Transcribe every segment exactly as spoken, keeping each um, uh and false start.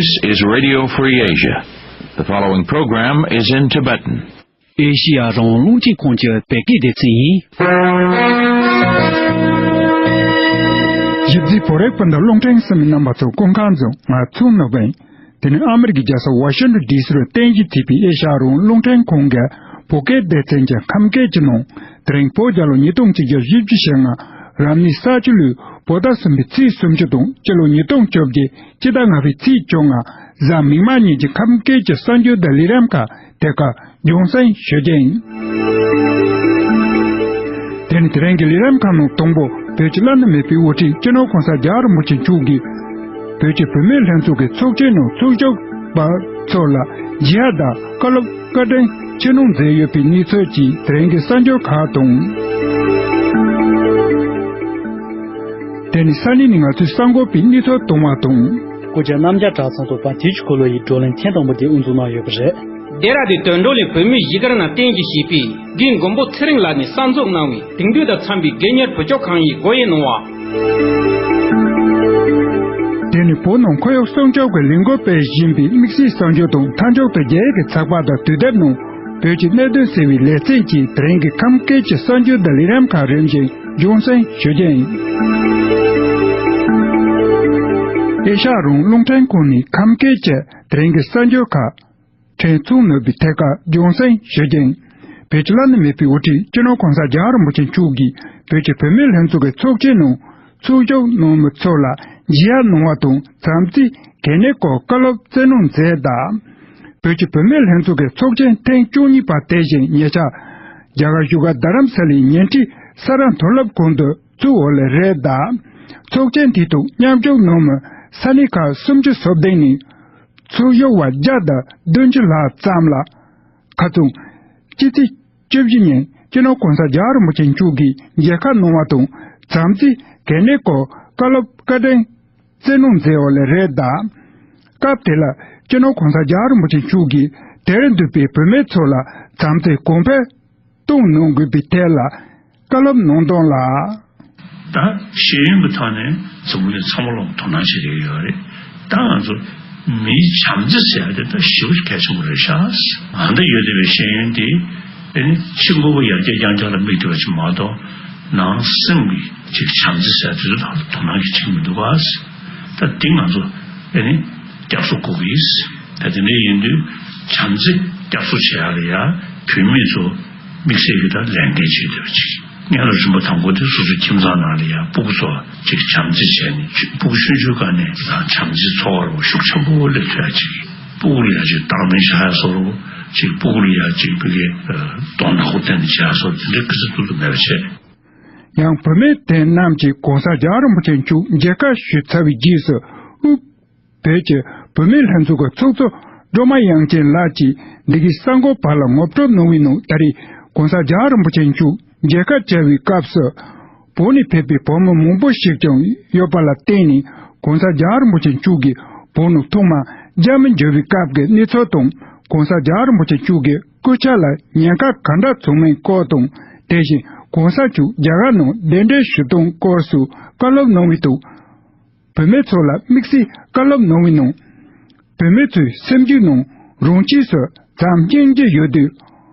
This is Radio Free Asia. The following program is in Tibetan. ཨེ་ཤི་ཡ་རང་དབང་རླུང་འཕྲིན་ཁང་གི་བོད་སྐད་སྡེ་ཚན་ཡིན། ཞིབ་འཇུག་བོད་རིག་སྤུན་ཟླ་རླུང་འཕྲིན་གསན་མི་རྣམ་པ་ཚོ་སྐུ་ཁམས་བཟང་། ང་ཚོ་ནོར་བུ་ཡིན། དེ་ནི་ཨ་མི་རི་ཀའི་རྒྱལ་ས་ཝ་ཤིང་ཊོན་ཌི་སི་རུ་རྟེན་གཞི་བྱས་པའི་ཨེ་ཤ་ཡ་རང་དབང་རླུང་འཕྲིན་ཁང་གི་བོད་སྐད་སྡེ་ཚན་གྱི་ཁམས་སྐད་ཀྱི་ནང་། དེ་རིང་བོད་རྒྱལ་ལོ་ཉིས་སྟོང་གཅིག་བརྒྱ་བཞི་བཅུ་ཞེ་ལྔ། རབ་གནས་ས་བྱི་ལོའི་བོད་ཟླ་གསུམ་པའི་ཚེས་སུམ་ཅུ་དང་སྤྱི་ལོ་ཉིས་སྟོང་བཅོ་བརྒྱད་སྤྱི་ཟླ་ལྔ་པའི་ཚེས་བཅོ་ལྔ། གཟའ་མིག་དམར་ཉིན་གྱི་ཁམས་སྐད་ཀྱི་གསར་འགྱུར་དང་ལས་རིམ་ཁག་དེ་ག་རྒྱང་སྲིང་ཞུ་རྒྱུ་ཡིན། དེ་ནི་དེ་རིང་གི་ལས་རིམ་ཁག་ནང་དང་པོ་བོད་ཀྱི་བླ་ན་མེད་པའི་དབུ་ཁྲིད་སྤྱི་ནོར་༸གོང་ས་༸རྒྱལ་བ་རིན་པོ་ཆེ་མཆོག་གིས། བོད་ཀྱི་བུད་མེད་ལྷན་ཚོགས་ཀྱི་ཚོགས་ཆེན་ནང་ཚོགས་ཞུགས་པ་ཚོ་ལ་ཇི་ཧ་དང་བཀའ་སློབ་བཀའ་དྲིན་ཆེ་མཐོང་མཛད་ཡོད་པའི་གནས་ཚུལ་གྱི་དེ་རིང་གི་གསར་འགྱུར་ཁག་དང་། དེ་ནི་ས་གནས་ནས་ང་ཚོའི་གསར་འགོད་པའི་གནས་ཚུལ་གཏོང་བ་དང་། སྐུ་ཕྱྭ་རྣམ་རྒྱལ་གྲྭ་ཚང་དུ་བ་དུས་ཀྱི་འཁོར་ལོ་ཡི་བགྲོ་གླེང་ཐེངས་དང་པོ་དེ་དབུ་འཛུགས་གནང་ཡོད་པ་རེད། ལྡེ་ར་ལྡུན་དོན་གྲུབ་གླིང་བོད་མིའི་གཞིས་སྒར་ནང་རྟེན་གཞི་བྱས་པའི་དགེ་མགོན་པོ་ཚེ་རིང་ལགས་ནས་གསར་འཛུགས་གནང་བའི་དེང་དུས་དང་འཚམས་པའི་དགེ་གཉེར་བུ་བཅོལ་ཁང་ཡི་སྒོ་དབྱེ་གནང་བ། དེ་ནི་བོད་ནང་ཁོར་ཡུག་སྲུང་སྐྱོབ་ཀྱི་ལས་འགུལ་སྤེལ་བཞིན་པའི་དམིགས་བསལ་གསར་འགྱུར་དང་མཐའ་མཇུག་ཏུ་རྒྱ་ཡིག་གི་ཚགས་པར་དང་དུས་དེབ་ནང་བོད་ཀྱི་གནད་དོན་གསལ་བའི་ལེ་ཚན་གྱི་དེ་རིང་གི་ཁམས་སྐད་ཀྱི་གསར་འགྱུར་དང་ལས་རིམ་ཁག་རིམ་བཞིན་རྒྱང་སྲིང་ཞུ་རྒྱུ་ཡིན། ཨེ་ཤ་ཡ་རང་དབང་རླུང་འཕྲིན་ཁང་ནས་ཁམས་སྐད་ཀྱི་དེ་རིང་གི་གསར་འགྱུར་ཁག་ཕྲན་ཚེ་རིང་ནོར་བུས་ཐད་ཀར་རྒྱང་སྲིང་ཞུ་རྒྱུ་ཡིན། བོད་ཀྱི་བླ་ན་མེད་པའི་དབུ་ཁྲིད་སྤྱི་ནོར་༸གོང་ས་༸རྒྱལ་བ་རིན་པོ་ཆེ་མཆོག་གིས་བོད་ཀྱི་བུད་མེད་ལྷན་ཚོགས་ཀྱི་ཚོགས་ཆེན་ནང་ཚོགས་ཞུགས་གནང་མི་ཚོ་ལ་ཇི་ཧ་གནང་བ་དང་། བྱམས་བརྩེའི་གལ་གནད་སྐོར་བཀའ་སློབ་སྩལ་གནང་མཛད་དང་། བོད་ཀྱི་བུད་མེད་ལྷན་ཚོགས་ཀྱི་ཚོགས་ཆེན་ཐེངས་བཅུ་གཉིས་པ་དེ་བཞིན་ཉེ་ཆར་རྒྱ་གར་བཞུགས་སྒར་རྡ་རམ་ས་ལའི་ཉེ་འཁྲིས་ས་རཱ་མཐོ་སློབ་ཁང་དུ་བཙུགས་ཡོད་ལེ་རེད་དང་། ཚོགས་ཆེན་དེའི་ཐོག་མཉམ་ཞུགས་གནང་མི་ས་གནས་ཁག་སུམ་ཅུ་སོ་བདུན་ནས། ཚོགས་ཞུགས་པ་བརྒྱ་དང་བདུན་ཅུ་ལྷག་ཙམ་ལ། ཁ་རྩང་། ཕྱི་ཚེས་བཅུ་བཞི་ཉིན་སྤྱི་ནོར་༸གོང་ས་༸རྒྱལ་བ་རིན་པོ་ཆེ་མཆོག་གིས་མཇལ་ཁ་གནང་བ་དང་། བྱམས་བརྩེའི་གལ་གནད་སྐོར་བཀའ་སློབ་བཀའ་དྲིན་སྩལ་གནང་མཛད་ཡོད་ལེ་རེད་དང་། སྐབས་དེ་ལ་སྤྱི་ནོར་༸གོང་ས་༸རྒྱལ་བ་རིན་པོ་ཆེ་མཆོག་གིས་དེར་འདུས་པའི་བུད་མེད་ཚོ་ལ་བྱམས་བརྩེ་གོང་འཕེལ་གཏོང་གནང་དགོས་པའི་ཐད་ལ་བཀའ་སློབ་གནང་དོན་ལ། ད་ཤེས་ཡོན་གྱི་ཐོག་ནས་འཛམ་བུ་གླིང་ཚང་མ་ལ་དོ་སྣང་བྱེད་ཀྱི་ཡོད་རེད། ད་ང་ཚོ་མིའི་བྱམས་བརྩེ་ཟེར་ཡ་དེ་ད་ཞེ་པོ་གལ་ཆེན་པོ་རེད་ཤག་ཨ་ད་ཡོད་བསྡད་པའི་ཤེས་ཡོན་དེ་ཨེ་ནི་ཕྱི་དངོས་པོ་ཡར་རྒྱས་རྐྱང་རྐྱང་ལ་དམིགས་བསྡད་པ་ཅིག་མ་གཏོགས། ནང་སེམས་ཀྱི་ཅིག་བྱམས་བརྩེ་ཟེར་ཡ་དེ་ཚོ་ད་དོ་སྣང་གི་བྱེད་ཀྱི་མི་འདུག་ག་ད་དེ་ང་ཚོ་ཨེ་ནི་བསྐྱར་གསོ་དགོས་ཀྱི། ད་དེ་འདྲ་ཡིན་དུས་བྱམས་བརྩེ་བསྐྱར་གསོ་བྱེད་ཡ་ལ་ཡ་བུད་མེད་ཚོ་དམིགས་བསལ་གྱི་ད་ལས་འགན་བྱེད་བསྡད་པ་ཅིག་སྔོན་ལ་རིམ་པ་དང་པོ་དེ་སོ་སོའི་ཁྱིམ་ཚང་ནང་ལ་ཡ་སྤུ་གུ་ཚོ་ཅིག་བྱམས་བརྩེ་བྱས་ནས། སྤུ་གུ་ཆུང་ཆུང་སྒང་ནས་ཡང་བྱམས་བརྩེ་འཚོ་བ་རོགས་ཤུགས་ཆེན་པོ་སླེབས་ཐུབ་ཡ་ཅིག་སྤུ་གུ་ལ་ཡ་ཅིག་སྟངས་འཛིན་བྱ་ཡ་བཟོ་རོགས། ཅིག་སྤུ་གུ་ལ་ཡ་ཅིག་བི་གའི་གདོང་ནག་པོ་བསྟན་ནས་བྱ་ཡ་བཟོ་རོགས། དེ་འདྲའི་སྐུ་ཚེ་ཐུབ་ཐུབ་མེད་པ་བྱས། ཡང་བུད་མེད་དེ་རྣམས་ཀྱིས་༸གོང་ས་༸རྒྱལ་བ་རིན་པོ་ཆེ་མཆོག་མཇལ་ཁ་ཞུས་ཚར་བའི་རྗེས་སུ་དབུས་བོད་ཀྱི་བུད་མེད་ལྷན་ཚོགས་ཀྱི་ཚོགས་གཙོ་སྒྲོལ་མ་དབྱངས་ཅན་ལགས་ཀྱིས་འདི་གའི་གསར་འགོད་པ་ལ་ངོ་སྤྲོད་གནང་བའི་ནང་། ད་རེས་༸གོང་ས་༸རྒྱལ་བ་རིན་པོ་ཆེ་མཆོག་མཇལ་ཁ་བཅར་བའི་སྐབས་སུ། བོད་ནས་ཕེབས་པའི་བུད་མེད་མང་པོ་ཞིག་ཀྱང་ཡོད་པ་ལ་བརྟེན་ནས། ༸གོང་ས་༸རྒྱལ་བ་རིན་པོ་ཆེ་མཆོག་གིས་བོད་ནང་ཐོག་མར་མཇལ་མི་འབྱོར་བའི་སྐབས་ཀྱི་གནས་ཚུལ་དང་། ༸གོང་ས་༸རྒྱལ་བ་རིན་པོ་ཆེ་མཆོག་གི་སྐུ་ཕྱྭ་ལ་ཉེན་ཁ་ག་འདྲ་བྱུང་མིན་སྐོར་དང་། དེ་བཞིན་༸གོང་ས་མཆོག་རྒྱ་གར་ནང་གདན་འདྲེན་ཞུ་སྟངས་སྐོར་སོགས་བཀའ་སློབ་གནང་བའི་ཐོག་བུད་མེད་ཚོ་ལ་དམིགས་བསལ་བཀའ་སློབ་གནང་བའི་ནང་། བུད་མེད་ཚོའི་སེམས་རྒྱུད་ནང་རང་ཆས་སུ་བྱམས་སྙིང་རྗེ་ཡོད་དུས།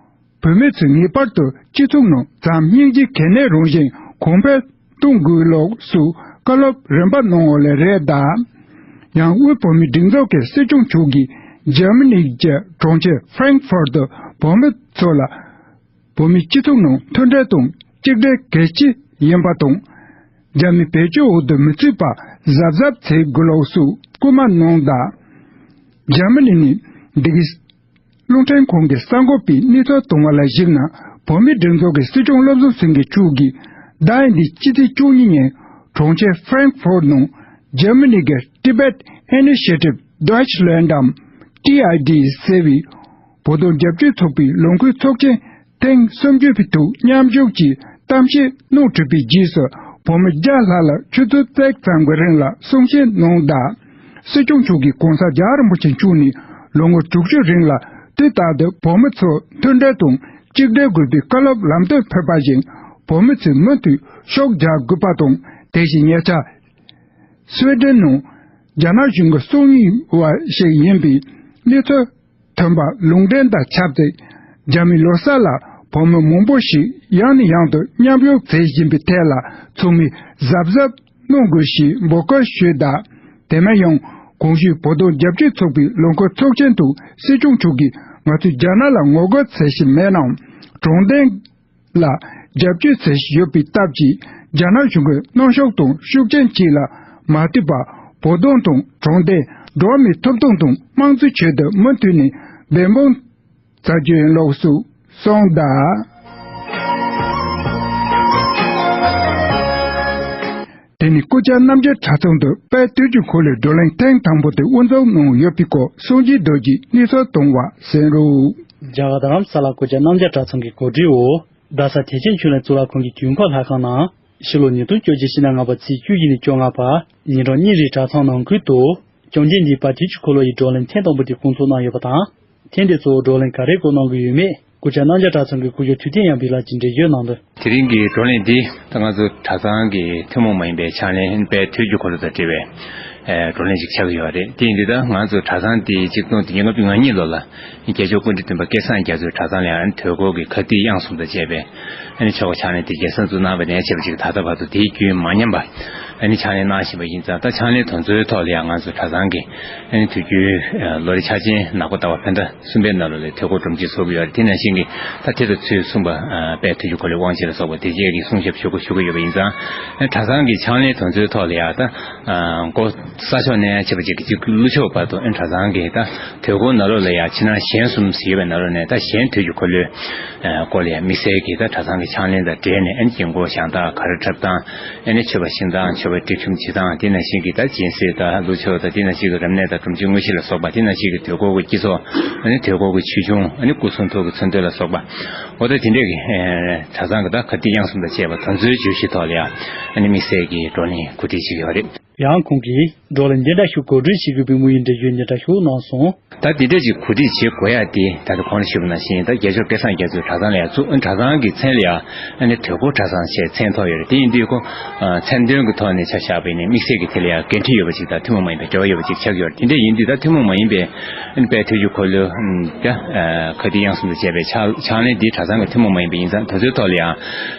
བུད་མེད་ཚོས་ངེས་པར་དུ་སྤྱི་ཚོགས་ནང་བྱམས་སྙིང་རྗེའི་གལ་གནད་རང་བཞིན་གོང་འཕེལ་གཏོང་དགོས་ལུགས་སུ་བཀའ་སློབ་རིམ་པ་གནང་ཡོད་ལེ་རེད་དང་། ཡང་དབུས་བོད་མིའི་སྒྲིག་འཛུགས་ཀྱི་སྲིད་སྐྱོང་མཆོག་གིས་འཇར་མ་ནི་གྱི་གྲོང་ཁྱེར་ཧྥ་རན་ཧྥུར་དུ་བུད་མེད་ཚོ་ལ། བོད་མིའི་སྤྱི་ཚོགས་ནང་མཐུན་སྒྲིལ་དང་གཅིག་སྒྲིལ་གལ་ཆེ་ཡིན་པ་དང་། རྒྱ་མིའི་བེད་སྤྱོད་འོག་ཏུ་མི་ཚུད་པ་གཟབ་གཟབ་བྱེད་དགོས་ལུགས་སུ་སྐུལ་མ་གནང་དང་། འཇར་མ་ནི་ནས་འདི་གའི་རླུང་འཕྲིན་ཁང་གི་གསར་འགོད་པས་གནས་ཚུལ་བཏང་བ་ལ་གཞིགས་ན། བོད་མིའི་སྒྲིག་འཛུགས་ཀྱི་སྲིད་སྐྱོང་བློ་བཟང་སེང་གེ་མཆོག་གིས་ཟླ་འདིའི་སྤྱི་ཚེས་བཅུ་གཉིས་ཉིན་གྲོང་ཁྱེར་ཧྥ་རན་ཧྥུར་ནང་འཇར་མ་ནི་གི་Tibet Initiative Deutschland འམ་ཊི་ཨའི་ཌི་ཟེར་བའི་བོད་དོན་རྒྱབ་སྐྱོར་ཚོགས་པའི་ལོ་འཁོར་ཚོགས་ཆེན་ཐེངས་སུམ་ཅུ་པའི་ཐོག་མཉམ་ཞུགས་ཀྱིས་གཏམ་བཤད་གནང་གྲུབ་པའི་རྗེས་སུ། བོད་མི་བརྒྱ་ལྷག་ལ་ཆུ་ཚོད་ཙམ་གྱི་རིང་ལ་གསུང་བཤད་གནང་དང་། སྲིད་སྐྱོང་མཆོག་གིས་༸གོང་ས་༸རྒྱལ་བ་རིན་པོ་ཆེ་མཆོག་ནས་ལོ་ངོ་དྲུག་ཅུ་རིང་ལ་དུས་རྟག་ཏུ་བོད་མི་ཚོ་མཐུན་སྒྲིལ་དང་གཅིག་སྒྲིལ་དགོས་པའི་བཀའ་སློབ་ལམ་སྟོན་ཕེབས་པ་བཞིན། བོད་མི་ཚོས་མུ་མཐུད་ཤུགས་རྒྱག་དགོས་པ་དང་། དེ་བཞིན་ཉེ་ཆར་སུའེ་ཌེན་ནང་ རྒྱ་ནག་གཞུང་གི་གསུང་ཉུལ་བ་ཞིག་ཡིན་པའི་གནས་ཚུལ་ཐོན་པ་ལུང་འདྲེན་དང་ཆབས་ཅིག་རྒྱ་མི་ལོ་གསར་ལ་བོད་མི་མང་པོ་ཞིག་ཡང་ནས་ཡང་དུ་མཉམ་ཞུགས་མཛད་བཞིན་པའི་ཐད་ལ་ཚང་མས་གཟབ་གཟབ་གནང་དགོས་ཞེས་འབོད་སྐུལ་ཞུས་གདའ། དེ་མིན་ཡང་གོང་ཞུས་བོད་དོན་རྒྱབ་སྐྱོར་ཚོགས་པའི་ལས་འཁུར་ཚོགས་ཆེན་དུ་སྲིད་སྐྱོང་མཆོག་གིས་ང་ཚོས་རྒྱ་ནག་ལ་ངོ་རྒོལ་བྱེད་བཞིན་མེད་ནའང་དྲང་བདེན་ལ་རྒྱབ་སྐྱོར་བྱེད་བཞིན་ཡོད་པའི་སྟབས་ཀྱིས་རྒྱ་ནག་གཞུང་གི་གནོན་ཤུགས་དང་ཤུགས་རྐྱེན་བཅས་ལ་མ་ལྟོས་པར་བོད་དོན་དང་དྲང་བདེན་འགྲོ་བ་མིའི་ཐོབ་ཐང་དང་དམངས་གཙོའི་ཆེད་དུ་མུ་མཐུད་ནས་འབད་འབུངས་བྱ་རྒྱུ་ཡིན་ལོགས་སུ་གསུངས་གདའ། དེ་ནི་སྐུ་བཅར་རྣམ་རྒྱལ་གྲྭ་ཚང་དུ་དཔལ་དུས་ཀྱི་འཁོར་ལོའི་བགྲོ་གླེང་ཐེངས་དང་པོ་དེ་དབུ་འཛུགས་གནང་ཡོད་པའི་སྐོར་སངས་རྒྱས་རྡོ་རྗེས་གནས་ཚུལ་བཏང་བ་གསན་རོགས། རྒྱ་གར་རྡ་རམ་ས་ལ་སྐུ་བཅར་རྣམ་རྒྱལ་གྲྭ་ཚང་གི་གོ་སྒྲིག་འོག་རྡ་ས་ཐེག་ཆེན་ཆོས་གླིང་གཙུག་ལག་ཁང་གི་དུས་འཁོར་ལྷ་ཁང་ནང་ཕྱི་ལོ་ཉིས་སྟོང་བཅོ་བརྒྱད་ཕྱི་ཟླ་ལྔ་པ་ཚེས་བཅུ་བཞི་ནས་བཅོ་ལྔ་བར་ཉིན་གྲངས་གཉིས་རིང་གྲྭ་ཚང་ནང་ཁུལ་དུ་བཅོམ་ལྡན་འདས་དཔལ་དུས་ཀྱི་འཁོར་ལོ་ཡི་བགྲོ་གླེང་ཐེངས་དང་པོ་དེ་བསྐོང་ཚོགས་གནང་ཡོད་པ་དང་། ཐེངས་འདིར་གཙོ་བོ་བགྲོ་གླེང་ག་རེ་སྐོར་གནང་གི་ཡོད་མེད་སྐུ་བཅར་རྣམ་རྒྱལ་གྲྭ་ཚང་གི་སྐུ་ཞབས་ཐུབ་བསྟན་དབྱངས་འཕེལ་ལགས་ཀྱིས་འགྲེལ་བརྗོད་གནང་དོན། དེ་རིང་གི་བགྲོ་གླེང་འདི་ད་ང་ཚོ་གྲྭ་ཚང་གི་ཐུན་མོང་མ་ཡིན་པའི་ཕྱག་ལེན་དཔལ་དུས་ཀྱི་འཁོར་ལོ་དང་འབྲེལ་བའི་ཨེ་བགྲོ་གླེང་ཞིག་ཆགས་ཀྱི་ཡོད་རེད། དེ་ཡིན་དུས་ད་ང་ཚོ་གྲྭ་ཚང་འདི་ཆིག་སྟོང་དང་ཉིས་སྟོང་ལྔ་བཅུ་ང་གཉིས་ལོ་ལ་རྒྱལ་མཆོག་སྐུ་ཕྲེང་བདུན་པ་སྐལ་བཟང་རྒྱ་མཚོས་གྲྭ་ཚང་ལ་ཡང་དུས་འཁོར་གྱི་ཁ་ཏིག་དབྱངས་གསུམ་དང་བཅས་པའི་ཨ་ནི་ཆོ་ག་ཕྱག་ལེན་དེ་རྒྱལ་སྲུང་བཙུགས་གནང་བ་ནས་བྱས་པ་ཅིག་ད་ལྟ་བར་དུ་དེའི་རྒྱུན་མ་ཉམས་པ་ཨ་ནི་ཕྱག་ལེན་གནང་བཞིན་པ་ཡིན་ཙང་། ད་ཕྱག་ལེན་དེ་ཚོའི་ཐོག་ལ་ཡང་ང་ཚོ་གྲྭ་ཚང་གི་ཨ་ནི་དུས་རྒྱུན་ལོ་རེ་འཆར་ཅན་ནག་པོ་ཟླ་བ་བོད་ཟླ་གསུམ་པའི་ནང་ལོགས་ལ་དུས་འཁོར་སྒྲོམ་གཞི་བཟོ་གི་ཡོད་རེད། དེ་ནང་བཞིན་གྱི་ད་དེ་དང་ཚུལ་མཚུངས་པ་དཔལ་དུས་ཀྱི་འཁོར་ལོའི་དབང་ཆེན་ལ་སོགས་པ་དེ་རྗེས་ཀྱི་གསུང་ཞབས་ཞུ་དགོས་ཞུ་གི་ཡོད་པ་ཡིན་ཙང་། ཨ་ནི་གྲྭ་ཚང་གི་ཕྱག་ལེན་དེ་ཚོའི་ཐོག་ལ་ཡང་ད་འགོ་ས་ཕྱོགས་ནས་བྱས་པ་ཅིག་གི་ཀླུ་ཕྱོགས་བར་དུ་ཨ་ནི་གྲྭ་ཚང་གི་ད་དུས་འཁོར་ནང་ལོགས་ལ་ཡང་ཕྱི་ནང་གཞན་གསུམ་ཡོད་པའི་ནང་ལོགས་ནས་ད་གཞན་དུས་ཀྱི་འཁོར་ལོའི་སྐོར་ལ་ཡང་དམིགས་བསལ་གྱི་ད་གྲྭ་ཚང་གི་ཕྱག་ལེན་དང་འབྲེལ་ནས་ཨ་ནི་དཀྱིལ་འཁོར་བཞེངས་སྟངས་གར་འཁྲབ་སྟངས་ཨ་ནི་མཆོད་པ་བཞེངས་སྟངས་མཆོད་པ་སྒྲིག་ཁྲིམས་བྱེད་སྟངས་དེ་ནང་བཞིན་གྱི་ད་སྦྱིན་སྲེག་དང་ཀླུ་ཆུ་དང་དེ་ནང་བཞིན་གྱི་རབ་གནས་དང་སྒྲོམ་གཞི་དངོས་གཞི་ལ་སོགས་པ་དེ་ནང་བཞིན་གྱི་དུས་འཁོར་གྱི་དཀྱིལ་འཁོར་ཨ་ནི་དུས་འཁོར་གྱི་ཆོས་འབྱུང་ཨ་ནི་སྐུ་གསུང་ཐུགས་ཀྱི་མཚོན་དོན་ལ་སོགས་པ་འོ་ད་དེ་འདྲས་ཀྱི་གྲྭ་ཚང་གི་ད་ཁ་ཏིག་དབྱངས་གསུམ་དང་བཅས་པ་དེ་ཚོའི་བརྗོད་གཞི་ཐོག་ལ་ཡང་ཨ་ནི་དམིགས་བསལ་གྱི་བགྲོ་གླེང་གོ་སྒྲིག་བྱེད་ཀྱི་ཡོད་རེད། ཡང་ཁོང་གིས་བགྲོ་གླེང་འདི་འདྲ་ཞིག་གོ་སྒྲིག་བྱེད་དགོས་པའི་དམིགས་ཡུལ་འགྲེལ་བརྗོད་འདི་འདྲ་ཞིག་གནང་སོང་། ད་འདི་འདྲ་ཞིག་གོ་སྒྲིག་བྱེད་དགོས་ཡ་དེ་ད་ལྟ་གོང་ལ་ཞུས་པ་ནང་བཞིན་ད་རྒྱལ་མཆོག་སྐལ་བཟང་རྒྱ་མཚོས་གྲྭ་ཚང་ལ་ཡང་བཙུགས། གྲྭ་ཚང་གི་མཚན་ལ་ཡང་ཨ་ནི་དུས་འཁོར་གྲྭ་ཚང་ཞེས་མཚན་ཐོགས་ཡོད་རེད། དེ་ཡིན་དུས་ཁོ་མཚན་དོན་གྱི་ཐོག་ནས་ཆ་བཞག་པ་ཡིན་ན་དམིགས་བསལ་གྱི་དེ་ལ་ཡང་འགན་འཁྲི་ཡོད་པ་ཞིག་དང་ཐུན་མོང་མ་ཡིན་པའི་འབྲེལ་བ་ཡོད་པ་ཅིག་ཆགས་ཡོད་རེད། དེ་འདྲ་ཡིན་དུས་ད་ཐུན་མོང་མ་ཡིན་པའི་ཨ་ནི་དཔལ་དུས་ཀྱི་འཁོར་ལོ་ད་ཁ་ཏིག་དབྱངས་གསུམ་དང་བཅས་པའི་ཕྱག་ཕྱག་ལེན་འདི་གྲྭ་ཚང་གི་ཐུན་མོང་མ་ཡིན་པ་ཡིན་ཙང་དེ་ཚོའི་ཐོག་ལ་ཡང་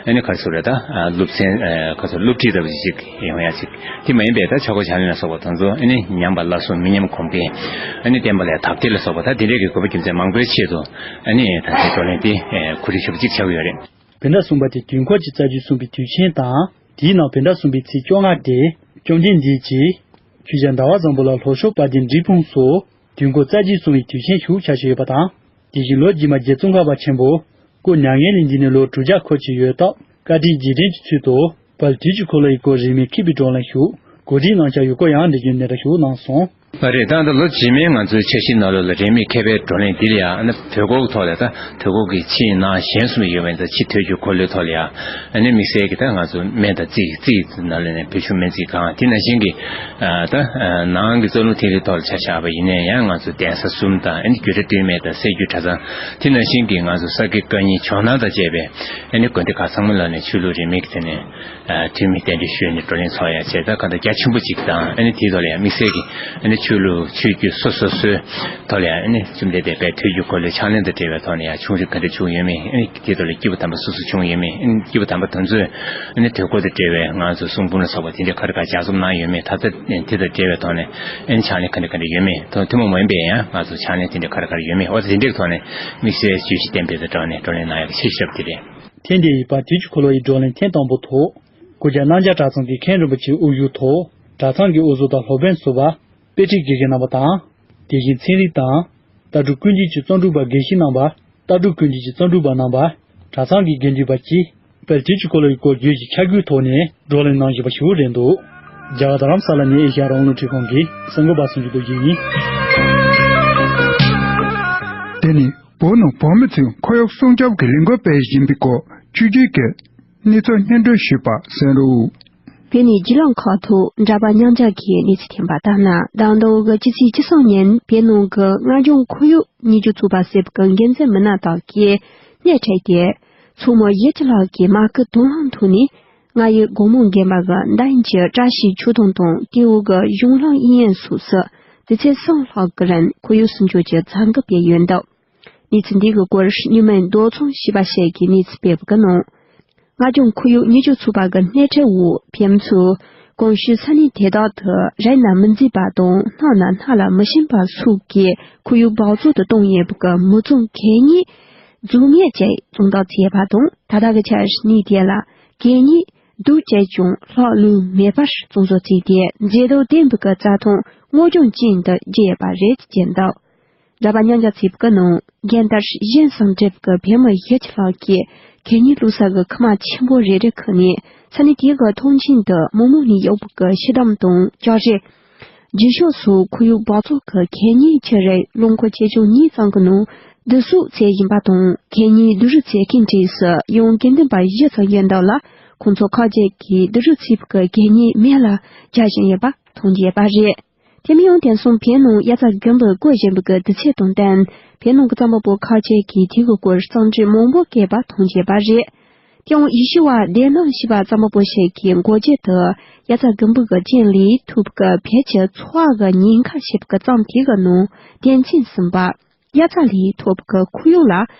ཨ་ནི་ག་རེ་ཟེར་དགོས་རེད། ད་སློབ་ཚན་ག་ཚོད་སློབ་ཁྲིད་ལྟ་བུ་ཞིག་ཡོང་ཡ་ཅིག་དེ་མ་ཡིན་པའི་ད་ཆོ་ག་ཕྱག་ལེན་ལ་སོགས་པ་དེ་ཚོ་ཨ་ནི་ཉམས་པ་སླར་གསོ་མི་ཉམས་གོང་འཕེལ་ཨ་ནི་བསྟན་པ་ལ་དར་ཁྱབ་ལ་སོགས་པ་ད་དེ་འདྲའི་གི་དགོས་པ་རྒྱུ་མཚན་མང་པོའི་ཆེད་དུ་ཨ་ནི་ད་ལྟའི་བགྲོ་གླེང་དེ་གོ་སྒྲིག་ཞུ་བ་ཅིག་ཆགས་ཀྱི་ཡོད་རེད། བོད་ཟླ་གསུམ་པ་དེ་དུས་འཁོར་གྱི་རྩ་རྒྱུད་གསུངས་པའི་དུས་ཆེན་དང་དེའི་ནང་བོད་ཟླ་གསུམ་པའི་ཚེས་བཅོ་ལྔ་དེ་བཅོམ་ལྡན་འདས་ཀྱིས་ཆོས་རྒྱལ་ཟླ་བ་བཟང་པོ་ལ་ལྷོ་ཕྱོགས་དཔལ་ལྡན་འབྲས་སྤུངས་སུ་དུས་འཁོར་རྩ་རྒྱུད་གསུངས་པའི་དུས་ཆེན་ཞིག་ཆགས་བཞིན་ཡོད་པ་དང་། དེ་བཞིན་ལོ་རྗེས་མ་རྗེ་ཙོང་ཁ་པ་ཆེན་པོ་སྐུ་མྱ་ངན་ལས་འདས་ནས་ལོ་དྲུག་བརྒྱ་འཁོར་གྱི་ཡོད་སྟབས། བཀའ་དྲིན་རྗེས་དྲན་གྱི་ཚུལ་དུ་དཔལ་དུས་ཀྱི་འཁོར་ལོ་ཡི་སྐོར་རིན་མེད་མཁས་པའི་བགྲོ་གླེང་ཞིག་གོ་སྒྲིག་གནང་འཆར་ཡོད་སྐོར་ཡང་འགྲེལ་བརྗོད་འདི་འདྲ་ཞིག་གནང་སོང་། ཨ་རེད། ད་ལྟ་ལོ་རྗེས་མའི་ང་ཚོའི་འཆར་གཞིའི་ནང་ལོགས་ལ་རིན་མེད་མཁས་པའི་བགྲོ་གླེང་འདི་ལ་ཡང་ཨ་ནི་དུས་འཁོར་གྱི་ཐོག་ལ་ད་དུས་འཁོར་གྱི་ཕྱི་ནང་གཞན་གསུམ་ཡོད་པ་ཡིན་ཙང་ཕྱི་དུས་ཀྱི་འཁོར་ལོའི་ཐོག་ལ་ཡང་ཨ་ནི་དམིགས་བསལ་གྱི་ད་ང་ཚོ་སྨན་དང་རྩིས་རྩིས་ནང་ལོགས་ནས་བོད་ཆུ་སྨན་རྩིས་ཁང་དེ་ནང་བཞིན་གྱི་ད་ནང་གི་རྩ་རླུང་ཐིག་ལེའི་ཐོག་ལ་ཆ་བཞག་པ་ཡིན་ན་ཡང་ང་ཚོ་གདན་ས་གསུམ་དང་ཨ་ནི་རྒྱུད་གྲྭ་སྟོད་སྨད་དང་སྲད་རྒྱུད་གྲྭ་ཚང་དེ་ནང་བཞིན་གྱི་ང་ཚོ་ས་དགེ་བཀའ་རྙིང་ཇོ་ནང་དང་བཅས་པའི་ཨ་ནི་དགོན་སྡེ་ཁག་ཚང་མ་ལ་ནས་ཆོས་ལུགས་རིས་མེད་ཀྱི་ཐད་ནས་འཐུས་མི་གདན་འདྲེན་ཞུས་ནས་བགྲོ་གླེང་ཚོགས་ཡ་བྱས། ད་ག་འདྲ་རྒྱ་ཆེན་པོ་ཅིག་དང་ཨ་ནི་དེའི་ཐོག་ལ་ཡང་དམིགས་བསལ་གྱི་ཨ་ནི་ཆོས་ལུགས་ཆོས་བརྒྱུད་སོ་སོ་སོའི་ཐོག་ལ་ཡང་ཨ་ནི་བཅོམ་ལྡན་འདས་དཔལ་དུས་ཀྱི་འཁོར་ལོའི་ཕྱག་ལེན་དང་འབྲེལ་བའི་ཐོག་ནས་ཡང་ཆུང་རིགས་ག་འདྲ་བྱུང་ཡོད་མེད། ཨ་ནི་དེའི་ཐོག་ལ་སྐྱེས་བུ་དམ་པ་སུ་སུ་བྱུང་ཡོད་མེད། ཨ་ནི་སྐྱེས་བུ་དམ་པ་དེ་ཚོས་ཨ་ནི་དུས་འཁོར་དང་འབྲེལ་བའི་ང་ཚོ་གསུང་འབུམ་ལ་སོགས་པ་དེ་འདྲའི་ག་རེ་ག་ལྗགས་རྩོམ་གནང་ཡོད་མེད། ད་ལྟ་དེ་དང་འབྲེལ་བའི་ཐོག་ནས་ཨ་ནི་ཕྱག་ལེན་ག་འདྲ་ག་འདྲ་ཡོད་མེད། ཐུན་མོང་མ་ཡིན་པའི་ཡང་ང་ཚོ་ཕྱག་ལེན་དེ་འདྲ་ག་རེ་ག་རེ་ཡོད་མེད། འོ་དེ་འདྲའི་ཐོག་ནས་དམིགས་བསལ་བརྗོད་གཞི་ལྡན་པའི་དང་སྦྲགས་ནས་བགྲོ་གླེང་གནང་ཡག་གི་ཆེད་ཞབས་དེ་རེད། ཐེངས་འདིའི་དཔལ་དུས་ཀྱི་འཁོར་ལོ་ཡི་བགྲོ་གླེང་ཐེངས་དང་པོ་ཐོག་སྐུ་བཅར་རྣམ་རྒྱལ་གྲྭ་ཚང་གི་མཁན་རིན་པོ་ཆེའི་དབུ་བཞུགས་ཐོག་གྲྭ་ཚང་གི་དབུ་གཙོ་དང་སློབ་དཔོན་ཟུར་པ། དཔེ་ཁྲིད་དགེ་རྒན་རྣམ་པ་དང་། དེ་བཞིན་ཚན་རིག་དང་། ལྟ་གྲུབ་ཀུན་རྒྱུད་ཀྱི་རྩོམ་སྒྲིག་པ་དགེ་བཤེས་རྣམ་པ། ལྟ་གྲུབ་ཀུན་རྒྱུད་ཀྱི་རྩོམ་སྒྲིག་པ་རྣམ་པ། གྲྭ་ཚང་གི་དགེ་འདུན་པ་བཅས་དཔལ་དུས་ཀྱི་འཁོར་ལོ་ཡི་སྐོར་བརྗོད་ཀྱི་ཆ་བགོས་ཐོག་ནས་བགྲོ་གླེང་གནང་བཞིན་པ་ཞིག་རེད་འདུག་རྒྱ་གར་རྡ་རམ་ས་ལ་ནས་ཨེ་ཤ་ཡ་རང་དབང་རླུང་འཕྲིན་ཁང་གི་གསར་འགོད་པ་སུ་འཇུ་རྡོ་རྗེ་ཡིན། དེ་ནི་བོད་ནང་བོད་མི་ཚོས་ཁོར་ཡུག་སྲུང་སྐྱོབ་ཀྱི་ལས་འགུལ་སྤེལ་བཞིན་པའི་སྐོར་ཆོས་བརྒྱུད་ཀྱི་གནས་ཚུལ་སྙན་སྒྲོན་ཞུས་པ་གསན་རོགས། བོད་ནས་བརྒྱུད་ལམ་ཁག་ཐོག་འདྲ་པར་མཉམ་སྦྱར་གྱིས་གནས་ཚུལ་ཐོན་པ་ལྟར་ན། ཟླ་འདི་འོག་གི་སྤྱི་ཚེས་བཅུ་གསུམ་ཉིན་བོད་ནང་གི་སྔ་འགྱངས་ཁོར་ཡུག་ཉེས་སྐྱོན་ཚོགས་པ་ཟེར་བ་གི་འགན་འཛིན་མི་སྣ་དག་གིས་སྣེ་ཁྲིད་དེ། མཚོ་མོ་བཞི་བཅུ་ལྷག་གི་མ་སྐུལ་དོ་སྣང་ཐོག་ནས་ རྔ་ཡུལ་དགོང་མོ་དགོན་པ་གི་མདའ་ཡན་གྱི་བཀྲ་ཤིས་ཆོས་ཐུང་དང་ཏེའུ་གི་གཞུང་ལྷང་ཨི་ཡན་སོགས་སུ་དུས་ཚོད་གསུམ་ལྷག་གི་རིང་ཁོར་ཡུག་སྲུང་སྐྱོབ་ཀྱི་བྱ་འགུལ་སྤེལ་ཡོད་འདུག་གནས་ཚུལ་འདི་གི་སྐོར་ཉི་མའི་མདོ་ཚང་ཞེས་པ་ཞིག་གིས་གནས་ཚུལ་སྤེལ་བ་གི་ནང་། རྔ་ལྗོངས་ཁོར་ཡུག་སྨྱན་སྦྱོར་ཚོགས་པ་གི་སྣེ་ཁྲིད་འོག་ཕེབས་མཚོ། གོང་ཞུས་ས་གནས་དེ་དག་ཏུ་རིགས་སྣ་མི་མཛེས་པ་དང་སྣ་ནས་སྣ་ལ་མི་ཤེས་པ་སོགས་ཀྱིས་ཁོར་ཡུག་འབག་བཙོག་ཏུ་གཏོང་ཡས་པ་གི་མི་ཚང་གད་སྙིགས་རྫུན་མས་ཀྱིས་བཙོང་བཏང་བྱས་པ་དང་། ད་ལྟ་གི་ཆར་གནས་དེ་ལ་གད་སྙིགས་སྡུག་ཅིག་ཀྱང་ལྷག་ལུས་མེད་པར་བཙོང་བཟོ་བྱས་ཏེ་མཛེས་སྡུག་ལྡན་པའི་གི་རྩྭ་ཐང་སྔོ་ལྗང་ཅན་དུ་བསྒྱུར་ཡོད་པ་རེད་ཅེས་བརྗོད་འདུག། ར་བ་མཉམ་འཇོག་ཚིག་གི་ནང་རྒན་དར་གཞན་བཟང་འབྲེལ་གྱི་བོད་མི་བཞི་བཅུ་ལྷག་གིས་གད་སྙིགས་བླུགས་ས་གི་ཁུག་མ་ཆེན་པོ་རེ་རེ་ཁུར་ནས་ས་གནས་དེ་གི་ཐང་ཆེན་དུ་མི་མང་ནས་གཡོགས་པའི་གི་ཕྱི་དམ་དང་ལྕགས་རི། རྗེས་ཕྱོགས་སུ་ཁོར་ཡུག་འབག་བཙོག་གི་གད་སྙིགས་ཆུ་རེད་རླངས་འཁོར་ཆེ་ཆུང་གཉིས་ཙམ་གྱི་ནང་བསྡུ་གསོག་བྱེད་བཞིན་པ་དང་། གད་སྙིགས་བསྡུ་རུབ་བྱེད་མཁན་གྲས་སུ་ཡང་དགེ་འདུན་པ་བཞི་ཙམ་ཡོད་འདུག་ལ། ཁོང་ཚོ་ཁག་ཅིག་གིས་བསྡུ་རུབ་བྱས་པའི་གི་གད་སྙིགས་མེ་ལ་སྦྱར་བཞིན་ཡོད་པ་མཐོང་རྒྱུ་ཡོད་པ་རེད། དེ་མིན་ཡང་དེང་སང་བོད་ནང་དབྱར་རྩྭ་དགུན་འབུ་བརྐོ་བཞིན་པའི་གི་དུས་ཚོད་དང་བསྟུན། བོད་ནང་གི་རྩྭ་འབག་པ་ཁག་ཅིག་གིས་དེ་གི་སྐོར་བརྩམས་ཆོས་མང་པོ་བཀོད་པ་མཐོང་རྒྱུ་ཡོད་པ་རེད། དེ་ཡང་ཡེ་ཤེས་པ་བདེ་སྣང་ཞེས་པ་རྩྭ་འབག་པ་ཞིག་གིས་འགོ་བརྗོད་དུ་དབྱར་རྩྭ་དགུན་འབུ་གི་རྐྱེན་ལས་ཐོབ་པའི་གི་བོད་ཀྱི་འཚོ་བ་གི་ཉེན་ཁ་ཞེས་པའི་གི་རྩོམ་དེ་གི་ནང་དོན་ཚན་གསུམ་པ། དབྱར་རྩྭ་ལས་ཐོབ་ཀྱི་ཁོར་ཡུག་ལ་